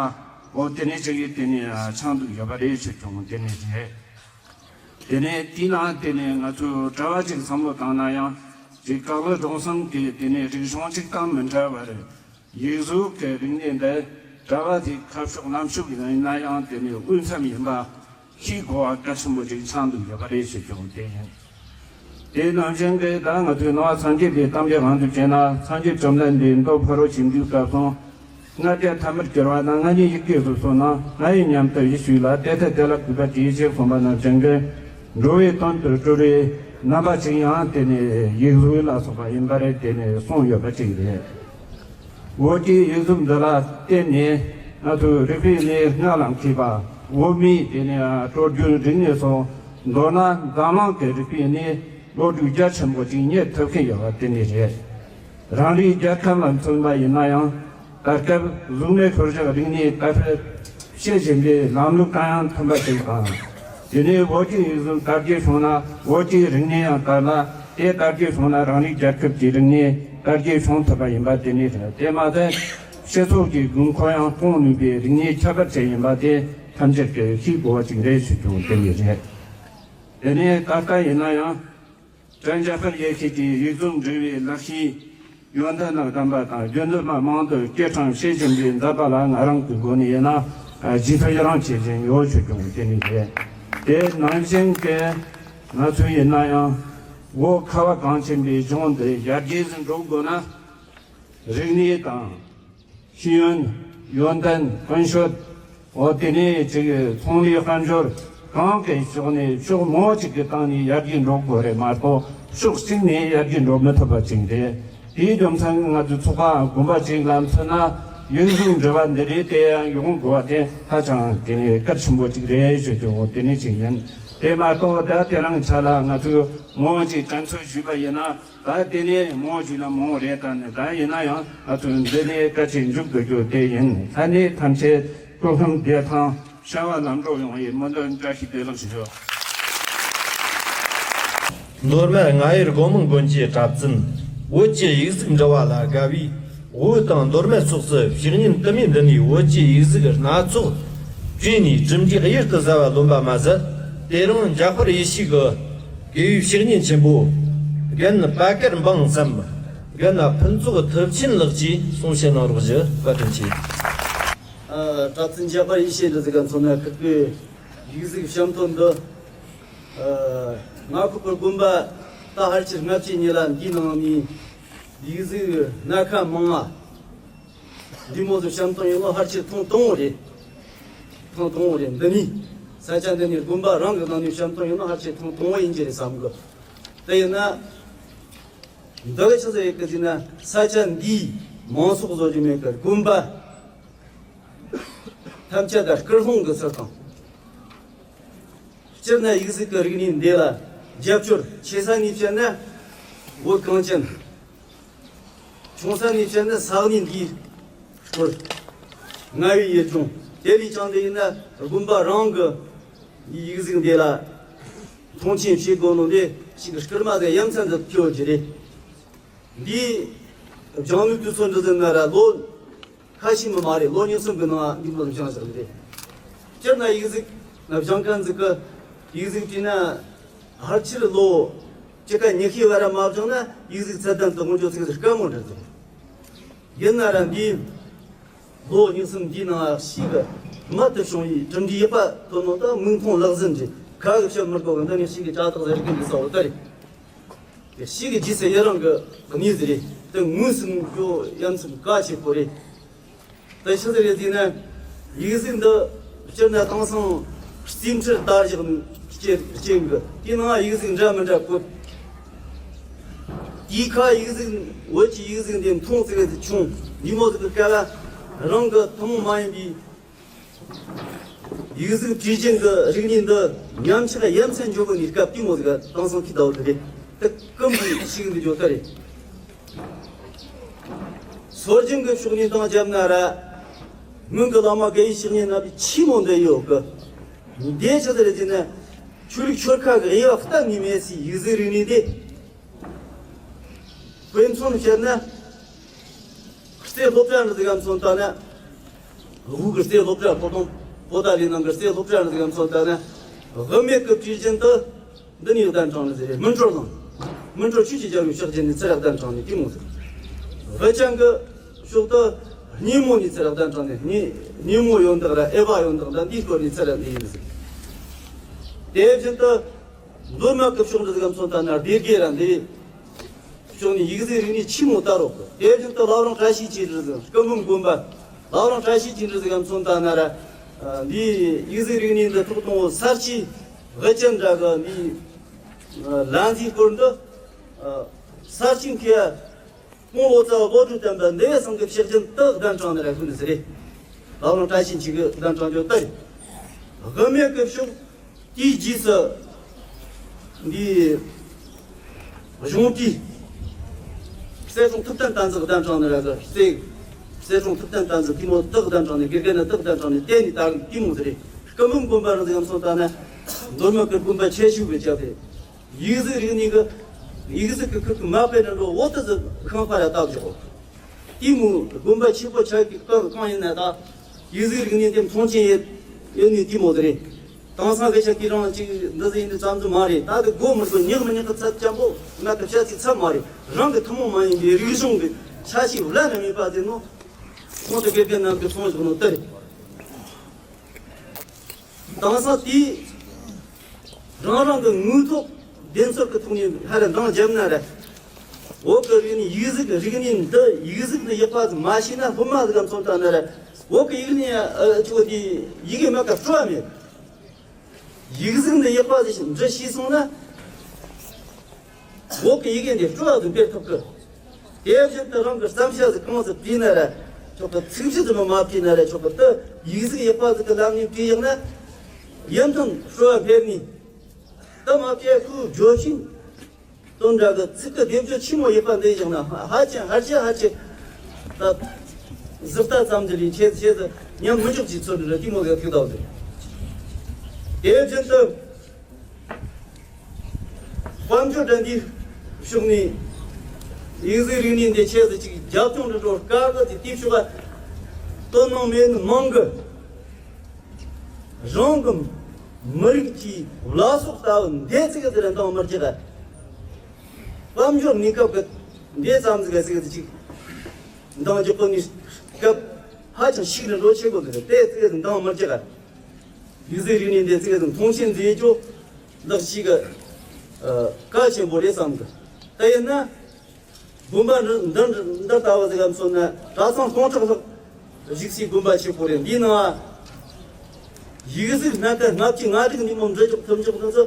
འོ་དེ་ནས་ཅིག་གིས་དེ་ནས་ཆགས་འདུག་ཡོད་པ་རེད་ཞུ་རྒྱུ་དེ་ནས་རེད། དེ་ནས་དེའི་ནང་དེ་ནས་ང་ཚོས་དྲི་བ་ཅིག་བསམ་བློ་བཏང་ན་ཡང་ཅིག་ཀ་ལོ་སྒྲོན་གསུམ་གྱི་དེ་ནས་རིག་གཞུང་གཅིག་དང་མི་འདྲ་བར། ཡིག་གཟུགས་ཀྱི་རིག་གནས་འདི་གྲྭ་པ་དེ་ཁ་ཕྱོགས་ལམ་ཕྱོགས་ཡིན་ན་ཡང་དེ་ནི་དབུས་མཚམས་ཡིན་པ་ཤེས་དགོས་པ་གལ་ཆེན་པོ་ཅིག་ཆགས་འདུག་ཡོད་པ་རེད་ཞེས་ཀྱང་དེ་ཡིན། དེ་ནང་བཞིན་གྱི་ད་ང་ཚོའི་ནང་སངས་རྒྱས་པའི་གཏམ་གྱི་དབང་དུ་བྱས་ན་སངས་རྒྱས་བཅོམ་ལྡན་འདས་མདོ་ཕ་རོལ་ཕྱིན་པའི་སྐབས་སུ་ལྔ་བརྒྱ་ཐ་མར་གྱུར་པ་དང་ལྔ་བརྒྱ་ཡི་གེ་སུ་སོང་ན་ང་ཡི་སྙམ་དུ་ཡིད་ཞུགས་ལ་དེ་ལྟར་དེ་ལ་གུས་པར་བགྱི་ཞེས་གསུངས་པ་ནང་བཞིན་གྱི་འགྲོ་བའི་དོན་དུ་སྤྲུལ་པའི་རྣམ་པ་ཅིག་ཡང་དེ་ནི་ཡིག་གཟུགས་ལ་སོགས་པ་ཡིན་པ་རེད། དེ་ནི་གསུངས་ཡོད་པ་ཅིག་རེད། བོད་ཀྱི་ཡིག་གཟུགས་འདི་ལ་བརྟེན་ནས་ང་ཚོས་རིག་པའི་གནས་སྔགས་ལ་མཁས་པ། དབུ་མའི་དེ་ནས་སྲོལ་རྒྱུན་རིག་གནས་སོགས། མདོར་ན་འཛམ་གླིང་གི་རིག་པའི་གནས་བློ་གྲོས་རྒྱ་ཆེན་པོ་ཅིག་རྙེད་ཐུབ་མཁན་ཡོད་པ་དེ་ནི་རེད། རང་རེའི་རྒྱལ་ཁབ་ལ་མཚོན་པ་ཡིན་ན་ཡང་ད་སྐབས་གཟུགས་མེད་ཤུལ་བཞག་རིག་གནས་དར་སྤེལ་བྱེད་བཞིན་པའི་ལམ་ལུགས་དང་ཡང་མཐུན་པ་ཅིག་དང་། དེ་ནས་བོད་ཀྱི་ཡིག་གཟུགས་དར་རྒྱས་བྱུང་ན་བོད་ཀྱི་རིག་གནས་ཡང་དར་ལ། དེ་དར་རྒྱས་བྱུང་ན་རང་རེའི་རྒྱལ་ཁབ་ཀྱི་རིག་གནས་དར་རྒྱས་བྱུང་ཐུབ་པ་ཡིན་པ་དེ་ནི་རེད། དེ་མ་ཟད་སྤྱི་ཚོགས་ཀྱི་དགོས་མཁོ་ཡང་སྐོང་ནུས་པའི་རིག་གནས་ཁྱད་པར་ཅན་ཡིན་པ་དེ་ཐམས་ཅད་ཀྱིས་ཤེས་དགོས་པ་ཅིག་རེད་ཞུ་རྒྱུ་དེ་ནི་རེད། དེ་ནས་ད་ལྟ་ཡིན་ན་ཡང་། བྲན་རྒྱ་གར་ཡེ་ཤེས་ཀྱི་ཡིག་གཟུགས་འབྲི་བའི་ལག་ཤེས་ཡོན་ཏན་དང་ལྡན་པ་དང་རྒྱུན་དུ་མ་མང་དུ་སྐྱེད་སྲིང་བྱེད་བཞིན་པའི་མཛད་པ་ལ་ང་རང་གི་སྒོ་ནས་ཡིན་ན་རྗེས་སུ་ཡི་རང་བྱེད་བཞིན་ཡོད་ཞུ་རྒྱུ་དེ་ནི་རེད། དེ་ནང་བཞིན་གྱི་ང་ཚོ་ཡིན་ན་ཡང་བོད་ཁ་བ་གངས་ཅན་པའི་ལྗོངས་འདི་ཡར་རྒྱས་སུ་འགྲོ་དགོས་ན་རིག་གནས་དང་། ཤེས་ཡོན། ཡོན་ཏན། ཀུན་སྤྱོད། འོ་དེ་ནས་ཅིག་ཚོང་ལས་དཔལ་འབྱོར་གང་གི་ཕྱོགས་ནས་ཕྱོགས་མང་ཅིག་གི་སྟེང་ནས་ཡར་རྒྱས་འགྲོ་དགོས་རེད་མ་གཏོགས་ཕྱོགས་གཅིག་ནས་ཡར་རྒྱས་འགྲོ་མི་ཐུབ་པ་ཅིག་རེད། དེའི་རྒྱུ་མཚན་ང་ཚོའི་ཚོགས་པ་དགོན་པ་ཅིག་ལ་མཚོན་ན་ཡིག་གཟུགས་འབྲི་བ་འདི་རེད་དེ་ཡང་ཡོང་དགོས་པ་དེ་ཧ་ཅང་དེ་ནས་གལ་ཆེན་པོ་ཅིག་རེད་ཞུ་རྒྱུ་འོ་དེ་ནས་ཅིག་ཡིན། དེ་མ་གཏོགས་ད་དེ་རིང་ཆ་ལ་ང་ཚོས་མང་ཅིག་དྲན་གསོ་ཞུས་པ་ཡིན་ན། ད་དེ་ནས་མང་ཞིག་ལ་མང་རེད། ད་ནི་ད་ཡིན་ན་ཡང་ང་ཚོས་འདི་ནས་སྐད་ཆ་མཇུག་བསྡུ་རྒྱུ་དེ་ཡིན། ལྷན་རྒྱས་ཐམས་ཅད་སྐུ་ཁམས་བདེ་ཐང་བྱ་བ་ལམ་འགྲོ་ཡོང་བའི་སྨོན་འདུན་བཀྲ་ཤིས་བདེ་ལེགས་ཞུ། མདོ་སྨད་རྔ་ཡུལ་སྒོ་མང་དགོན་གྱི་གྲྭ་བཙུན། བོད་ཀྱི་ཡིག་གཟུགས་འབྲི་བ་ལ་དགའ་བའི་བོད་དང་མདོ་སྨད་ཕྱོགས་སུ་ཕྱག་བརྙན་དུ་མའི་འདི་ནས་བོད་ཀྱི་ཡིག་གཟུགས་སྣ་ཚོགས་བྲིས་ནས་གྲུབ་འབྲས་གཡུར་དུ་ཟ་བ་ལོན་པ་མ་ཟད། དེ་རིང་འཇམ་དཔལ་ཡེ་ཤེས་ཀྱི་དགེ་བའི་བཤེས་གཉེན་ཆེན་པོ་རྒན་པད་དཀར་འབངས་སམ། རྒན་ཕུན་ཚོགས་ཐུབ་ཆེན་ལགས་ཀྱིས་གསུང་བཤད་གནང་རོགས་ཞུ། བཀའ་དྲིན་ཆེ། ཨ། གྲྭ་བཙུན་འཇམ་དཔལ་ཡེ་ཤེས་འདི་ཟིག་ག་མཚོན་ན་ཁུག་པའི་ཡིག་གཟུགས་བཤམས་སྟོན་འདི། ཨ། ང་ཁུག་པའི་དགོན་པ་ད་ཕལ་ཆེར་ལྔ་བཅུ་ཉིན་ལ་འདིའི་ནང་ནས་ཡིག་གཟུགས་སྣ་ཁ་མང་ང་འདི་མོ་ཟིག་བཤམས་སྟོན་ཡོད་ནོ་ཕལ་ཆེར་ཐེངས་དང་པོ་རེད། ཐེངས་དང་པོ་རེད། འདི་ནི་ས་ཆ་འདི་ནས་དགོན་པ་རང་གི་ནང་ནས་བཤམས་སྟོན་ཡོད་ནོ་ཕལ་ཆེར་ཐེངས་དང་པོ་ཡིན་གྱི་རེད་བསམ་གི། དེ་ཡིན་ན། འདི་གི་ཆི་ཟིག་ཡོད་གི་ཟེར་ན། ས་ཆ་འདིའི་མང་ཚོགས་བཟོ་རྒྱུ་མེད་གི་དགོན་པ་ཐམས་ཅད་ད་སྐུལ་སློང་གི་ཚུལ་དང་། སྤྱིར་ན་ཡིག་གཟུགས་ཀྱི་རིག་གནས་འདི་ལ་རྒྱབ་སྐྱོར། ཆེ་ས་ནས་བཤད་ན་བོད་གངས་ཅན། ཆུང་ས་ནས་བཤད་ན་ས་གནས་འདིའི་སྐོར། རྔ་བའི་ཡུལ་ལྗོངས། དེ་ལས་ཀྱང་འདི་ཡིན་ན་དགོན་པ་རང་གི་ཡིག་གཟུགས་འདི་ལ་མཐོང་ཆེན་བྱེད་དགོས་ནོ་འདི་ཞིག་གི་སྐུལ་མ་དེ་ཡ་མཚན་དུ་ཐོས་རྒྱུ་རེད། འདི་སྦྱང་ནུས་དུས་ཚོད་འདི་ཟིན་ན་ར་ལོ་ཁ་ཤས་མི་མ་རེད། ལོ་ཉི་ཤུ་གི་ནང་འདི་མོ་སྦྱང་བཞག་རེད། སྤྱིར་ན་ཡིག་གཟུགས་ན་སྦྱང་མཁན་ཟིག་གི་ཡིག་གཟུགས་བྲིས་ན་ཕལ་ཆེར་ལོ་གཅིག་ཀ་ཉི་ཤུའི་བར་མ་སྦྱངས་ན་ཡིག་གཟུགས་ཚད་ལྡན་དུ་མངོན་འགྱུར་ཚིག་ཟིག་དཀའ་མོ་འདྲ་ཟིག་ཡིན་ན་ར་འདི་ལོ་ཉི་ཤུ་འདིའི་ནང་ཞིག་གི་རྨད་དུ་བྱུང་བའི་གྲུབ་འབྲས་ཡག་པ་ཐོན་ནོ་དང་མིག་མཐོང་ལག་ཟིན་རེད། ཁ་གི་བཤད་མི་དགོས་གི། འདི་ནི་ཞིག་གི་ལྕགས་ཐག་ཟེར་གི་འདི་ས་འོ་ད་རེད། དེ་ཞིག་གི་རྗེས་སུ་ཡི་རང་གི་གནས་ཟིག་རེད། དེ་ངོས་ཟིན་རྒྱུ་ཡ་མཚན་གལ་ཆེ་པོ་རེད། དེ་ཆི་ཟིག་རེད་ཟེར་ན། ཡིག་གཟུགས་འདི་སྤྱིར་ན་དེང་སང་རྩིས་འཕྲུལ་དར་བཞག་རྐྱེན་གྱིས་དེའི་ནང་ཡིག་གཟུགས་འདྲ་མི་འདྲ་བཀོད། དེའི་ཁ་ཡིག་གཟུགས། བོད་ཀྱི་ཡིག་གཟུགས་འདི་མཐོང་ཙི་གེ་ཙི་ཆུང་། འདི་མོ་ཟིག་གི་སྐབས་ལ་རང་གི་ཐུན་མོང་མ་ཡིན་པའི་ཡིག་གཟུགས་བྲིས་རྒྱུན་གྱི་རིག་གནས་འདི་ཉམས་ཆག་ཡ་མཚན་འགྱོ་གི་ནི་སྐབས་དེ་མོ་ཟིག་ག་དེང་སང་ཁི་ཟླ་བོ་དེ་རེད། དེ་ཀུན་པོ་ཞིག་འདི་འགྱོ་ད་རེད། སྲོལ་རྒྱུན་གྱི་ཕྱོགས་ནས་འདང་བརྒྱབ་ན་ར། སྔོན་གྱི་བླ་མ་དགེ་བའི་བཤེས་གཉེན་རྣམ་པས་ཆི་མོ་འདི་ཡོད་གི། འདི་ཆི་ཟིག་རེད་ཟེར་ན། ཆོས་ལུགས་ཆོལ་ཁ་གི་དབྱེ་བ་གཏན་ནས་མེད་སའི་ཡིག་གཟུགས་རིག་གནས་དེ། དཔེ་མཚོན་བཤད་ན། རྩེ་སློབ་གྲྭ་འདྲ་ཟིག་ག་མཚོན་བཏང་ན། དབུས་ཀྱི་རྩེ་སློབ་གྲྭ། ཁོ་དང་པོ་ཏཱ་ལའི་ནང་གི་རྩེ་སློབ་གྲྭ་འདྲ་ཟིག་ག་མཚོན་བཏང་ན། དབུ་མེད་ཀྱི་བྲིས་རྒྱུན་དུ་འདི་ནས་གདན་དྲངས་ནི་ཟིག་རེད། སྨིན་གྲོལ་ནང་། སྨིན་གྲོལ་ཆོས་ཀྱི་རྒྱལ་པོའི་ཕྱག་རྒྱ་ནས་ཚུར་གདན་དྲངས་ནི་དེ་མོ་ཟིག་དབུ་ཅན་གྱི་ཕྱོགས་དུ་སྙེ་མོ་ནས་ཚུར་གདན་དྲངས་ནི། སྙེ་སྙེ་མོ་ཡོན་བདག་ར་ཨེ་ཝ་ཡོན་བདག་འདྲ་འདིའི་སྐོར་ནས་ཚུར་འདི་ཡིན་ཟིག་དེ་བཞིན་དུ། མདོ་སྨད་ཀྱི་ཕྱོགས་འདི་ཟིག་ག་མཚོན་བཏང་ན་སྡེ་དགེ་ར་འདི་ཕྱོགས་ནས་ཡིག་གཟུགས་རིག་གནས་ཆི་མོ་དར་རོ། དེ་བཞིན་དུ་བླ་བྲང་བཀྲ་ཤིས་འཁྱིལ་འདྲ་ཟིག་སྐུ་འབུམ་དགོན་པ། བླ་བྲང་བཀྲ་ཤིས་འཁྱིལ་འདྲ་ཟིག་ག་མཚོན་བཏང་ན་ར། འདི་ཡིག་གཟུགས་རིག་གནས་འདི་ཐོག་དང་པོ་གསར་བཅོས་དབུ་ཅན་འདྲ་གི་འདི་ལམ་འཛིན་སྐོར་འདི་གསར་བཅོས་མཁས་དཔོན་ལོ་ཙཱ་བློ་གྲོས་བསྟན་པ་འདི་བས་སང་གི་ཕྱག་རྒྱུན་དུ་གདན་དྲངས་ནི་ར་ཁུ་ནི་ཟེར་རེད། བླ་བྲང་བཀྲ་ཤིས་འཁྱིལ་གི་གདན་དྲངས་རྒྱུ་ལྟར། དབུ་མེད་ཀྱི་ཕྱོགས་དེའི་རྗེས་སུ་འདི་གཞུང་བྲིས། གསེར་སྲུང་ཐུབ་བསྟན་བསྟན་འཛིན་གདན་དྲངས་ནི་ར་གི་གསེར། གསེར་སྲུང་ཐུབ་བསྟན་བསྟན་འཛིན་དེ་མོ་དག་གདན་དྲངས་ནི། དགེ་རྒན་ནི་དག་གདན་དྲངས་ནི། དེ་ནི་ད་དེ་མོ་ཟེར་རེད། སྐུ་འབུམ་དགོན་པ་རང་ཟིག་ག་མཚོན་བཏང་ན་མདོ་སྨད་ཀྱི་དགོན་པ་ཆེ་ཤོས་པའི་ཆ་རེད། ཡིག་གཟུགས་རིག་གནས་ཀྱི་ཡིག་གཟུགས་ཀྱི་ཁུར་གི་མ་དཔེ་འདྲ་འགྲོ་འོ་ད་ཟིག་ཤིང་པ་ར་བཏབ་བཞག་དེ་མོ་དགོན་པ་ཆེ་པོ་ཆགས་ཀྱི་སྐབས་གང་ཡིན་ན་ད་ཡིག་གཟུགས་རིག་གནས་དེ་མཐོང་ཆེན་ཡོད་ཡོད་ནི་དེ་མོ་ཟིག་རེད། དེང་སང་སྐད་ཆ་དེ་རང་ཅིག་འདི་ཟིག་ཡིན་ནི་ཙམ་ཟིག་མ་རེད། ད་དེ་དགོས་མི་དགོས་ཉག་མི་ཉག་གི་ཚད་ཅན་པོ་ང་གི་བཤད་ཚིག་ཚད་མ་རེད། རང་གི་ཐུན་མོང་མ་ཡིན་པའི་རིག་གཞུང་གི་ཆ་ཤས་བླ་ན་མེད་པ་ཟིག་ནོ། ཁོང་དུ་དགེ་རྒན་རྣམས་ཀྱིས་གསུངས་བཞག་ནོ་ལྟར། དེང་སང་དེའི་རང་རང་གི་དངོས་ཐོག་བདེན་འཚོལ་གྱི་ཐོག་ནས་ཧ་ར་འདང་བརྒྱབ་ན་ར། བོད་ཀྱི་རིག་གནས་ཡིག་གཟུགས་ཀྱི་རིག་གནས་འདི་ཡིག་གཟུགས་འདི་ཡག་པ་ཟིག་མ་ཤེས་ན་སློབ་མ་ཟིག་ག་མཚོན་བཏང་ན་ར། བོད་ཀྱི་ཡིག་གནས་ཨ་ཅོ་དེ་ཡི་གེ་མ་ཀ་སྤྲོ་བ་མེད། ཡིག་གཟུགས་འདི་ཡག་པ་ཟིག་འབྲི་ཤེས་སོང་ན། བོད་ཀྱི་ཡི་གེ་འདི་སྤྲོ་བ་ཟིག་སྤེལ་ཐུབ་གི། དེ་བཞིན་དུ་རང་གི་བརྩམས་བྱ་ཟིག་གང་ཟིག་བྲིས་ན་ར་ཆོག་གི། ཚིག་གཞི་ཟིག་མ་མ་བྲིས་ན་ར་ཆོག་གི། དེ་ཡིག་གཟུགས་ཡག་པ་ཟིག་གི་ལམ་ནས་བྲིས་ཡག་ན་ཡིན་དང་སྤྲོ་བ་འཕེལ་ནི། དེ་མ་བྱས་ཁོའི་བརྗོད་བྱའི་དོན་འདྲ་གི་ཚིག་གི་སྡེབ་སྦྱོར་ཆི་མོ་ཡག་པ་འདི་བཞག་ན་ཧ་ཧ་ཅང་ཧ་ཅང་ཧ་ཅང་ད་གཟི་རྟ་ཙམ་གྱི་ལས་ཆེ་ཆེ་ཟིག་ཉམས་མི་འཇོག་ཅིག་ཚོད་འདྲ་དེ་མོ་ཟིག་ཐུག་ད་ཟིག་དེ་བཞིན་དུ། དཔལ་འབྱོར་དང་འདི་ཕྱོགས་ནས་ཡིག་གཟུགས་རིག་གནས་འདི་ཆེད་དུ་ཅིག་རྒྱབ་ལྗོངས་འདི་འགྲོ་དཀའ་གི་ཅིག་དེའི་ཕྱོགས་ལ་དོ་སྣང་མེད་ནི་མང་གི། རང་གི་མི་རིགས་ཀྱི་བླ་སྲོག་ལྟ་བུ་འདི་ཚིག་གི་ཟེར་འདང་མི་རྒྱག་ག། དཔལ་འབྱོར་གནས་སྐབས་ཀྱི་འདི་ཙམ་ཟིག་ག་ཟིག་གི་ཅིག་འདང་རྒྱག་གོ་ནི་སྐབས་ཧ་ཅང་ཤིག་རིང་འགྲོ་ཆེ་གོ་ཟིག་གི་དེ་ཚིག་གི་འདང་མི་རྒྱག་ག། ཡིག་གཟུགས་རིག་གནས་འདི་ཚིག་དང་མཐོང་ཆེན་མཛད་རྒྱུ་ལག་ཤེས་ཀྱི་ཨ་གལ་ཆེན་པོ་རེད་བསམ་གི། ད་ཡིན་ན་དགོན་པ་འདི་འདི་འདི་ལྟ་བུ་ཟིག་གམ་སོང་ན་གྲྭ་ཚང་སྟོང་ཕྲག་ལྷག་བཞུགས་སའི་དགོན་པ་ཆེ་པོ་རེད། འདིའི་ནང་ཡིག་གཟུགས་སྣ་ཁ་ལྔ་བཅུ་ང་དྲུག་ནས་མོ་འབྲི་ཆོག་ཐུབ་ཆོག་དེ་ཚོ་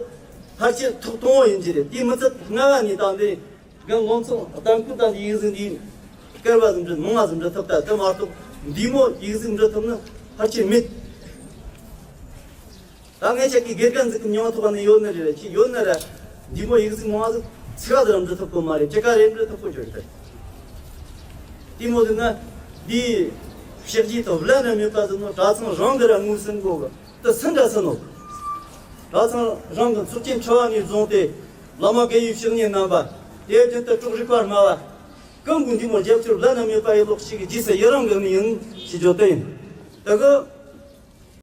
ཕལ་ཆེར་ཐོག་དང་པོ་ཡིན་གྱི་རེད། དེའི་མི་ཚད་ལྔ་བ་ནས་བཏང་སྟེ། རྒན་བློ་མཚུངས་ལྟ་སྐུལ་དང་འདི་ཡིག་གཟུགས་འདི་བསྐལ་བ་ཟིག་འབྲི་མང་བ་ཟིག་འབྲི་ཐུབ་ད་དེ་མ་གཏོགས་འདི་མོ་ཡིག་གཟུགས་འབྲི་ཐུབ་ནི་ཕལ་ཆེར་མེད། ད་ངས་ཁྱེད་ཀྱི་དགེ་རྒན་ཟིག་གི་མྱོང་ཐོག་ནས་ཡོད་ནི་རེད། ཅི་ཡོད་ནི་རེད། འདི་མོ་ཡིག་གཟུགས་མང་བ་ཟིག་ཚིག་ཁ་ཟིག་ར་འབྲི་ཐུབ་གོ་མ་རེད། ཅི་ག་རེ་འབྲི་ཐུབ་གོ་ཅོ་རེད། དེ་མོ་ཟིག་ན་འདི་ཕྱག་རྗེས་དང་བླ་ན་མེད་པ་ཟིག་ནོ། གྲྭ་ཚང་རང་གི་ར་ངོས་ཟིན་གོ་གི་དེ་སུ་འདྲ་སུ་ནོ། གྲྭ་ཚང་རང་གི་ཚོགས་ཆེན་ཆེ་བ་ནས་བཟུང་སྟེ་བླ་མ་དགེ་བའི་བཤེས་གཉེན་རྣམ་པ། དེ་བཞིན་དུ་གྲོགས་རིག་པ་སྨྲ་བ། གང་གི་འདི་མོ་རྒྱབ་སྐྱོར་བླ་ན་མེད་པ་ཡི་ལོག་ཅིག་གི་རྗེས་སུ་ཡི་རང་གི་ནི་ཡིན་ཞེས་བརྗོད་དེ་ཡིན། དེ་གི་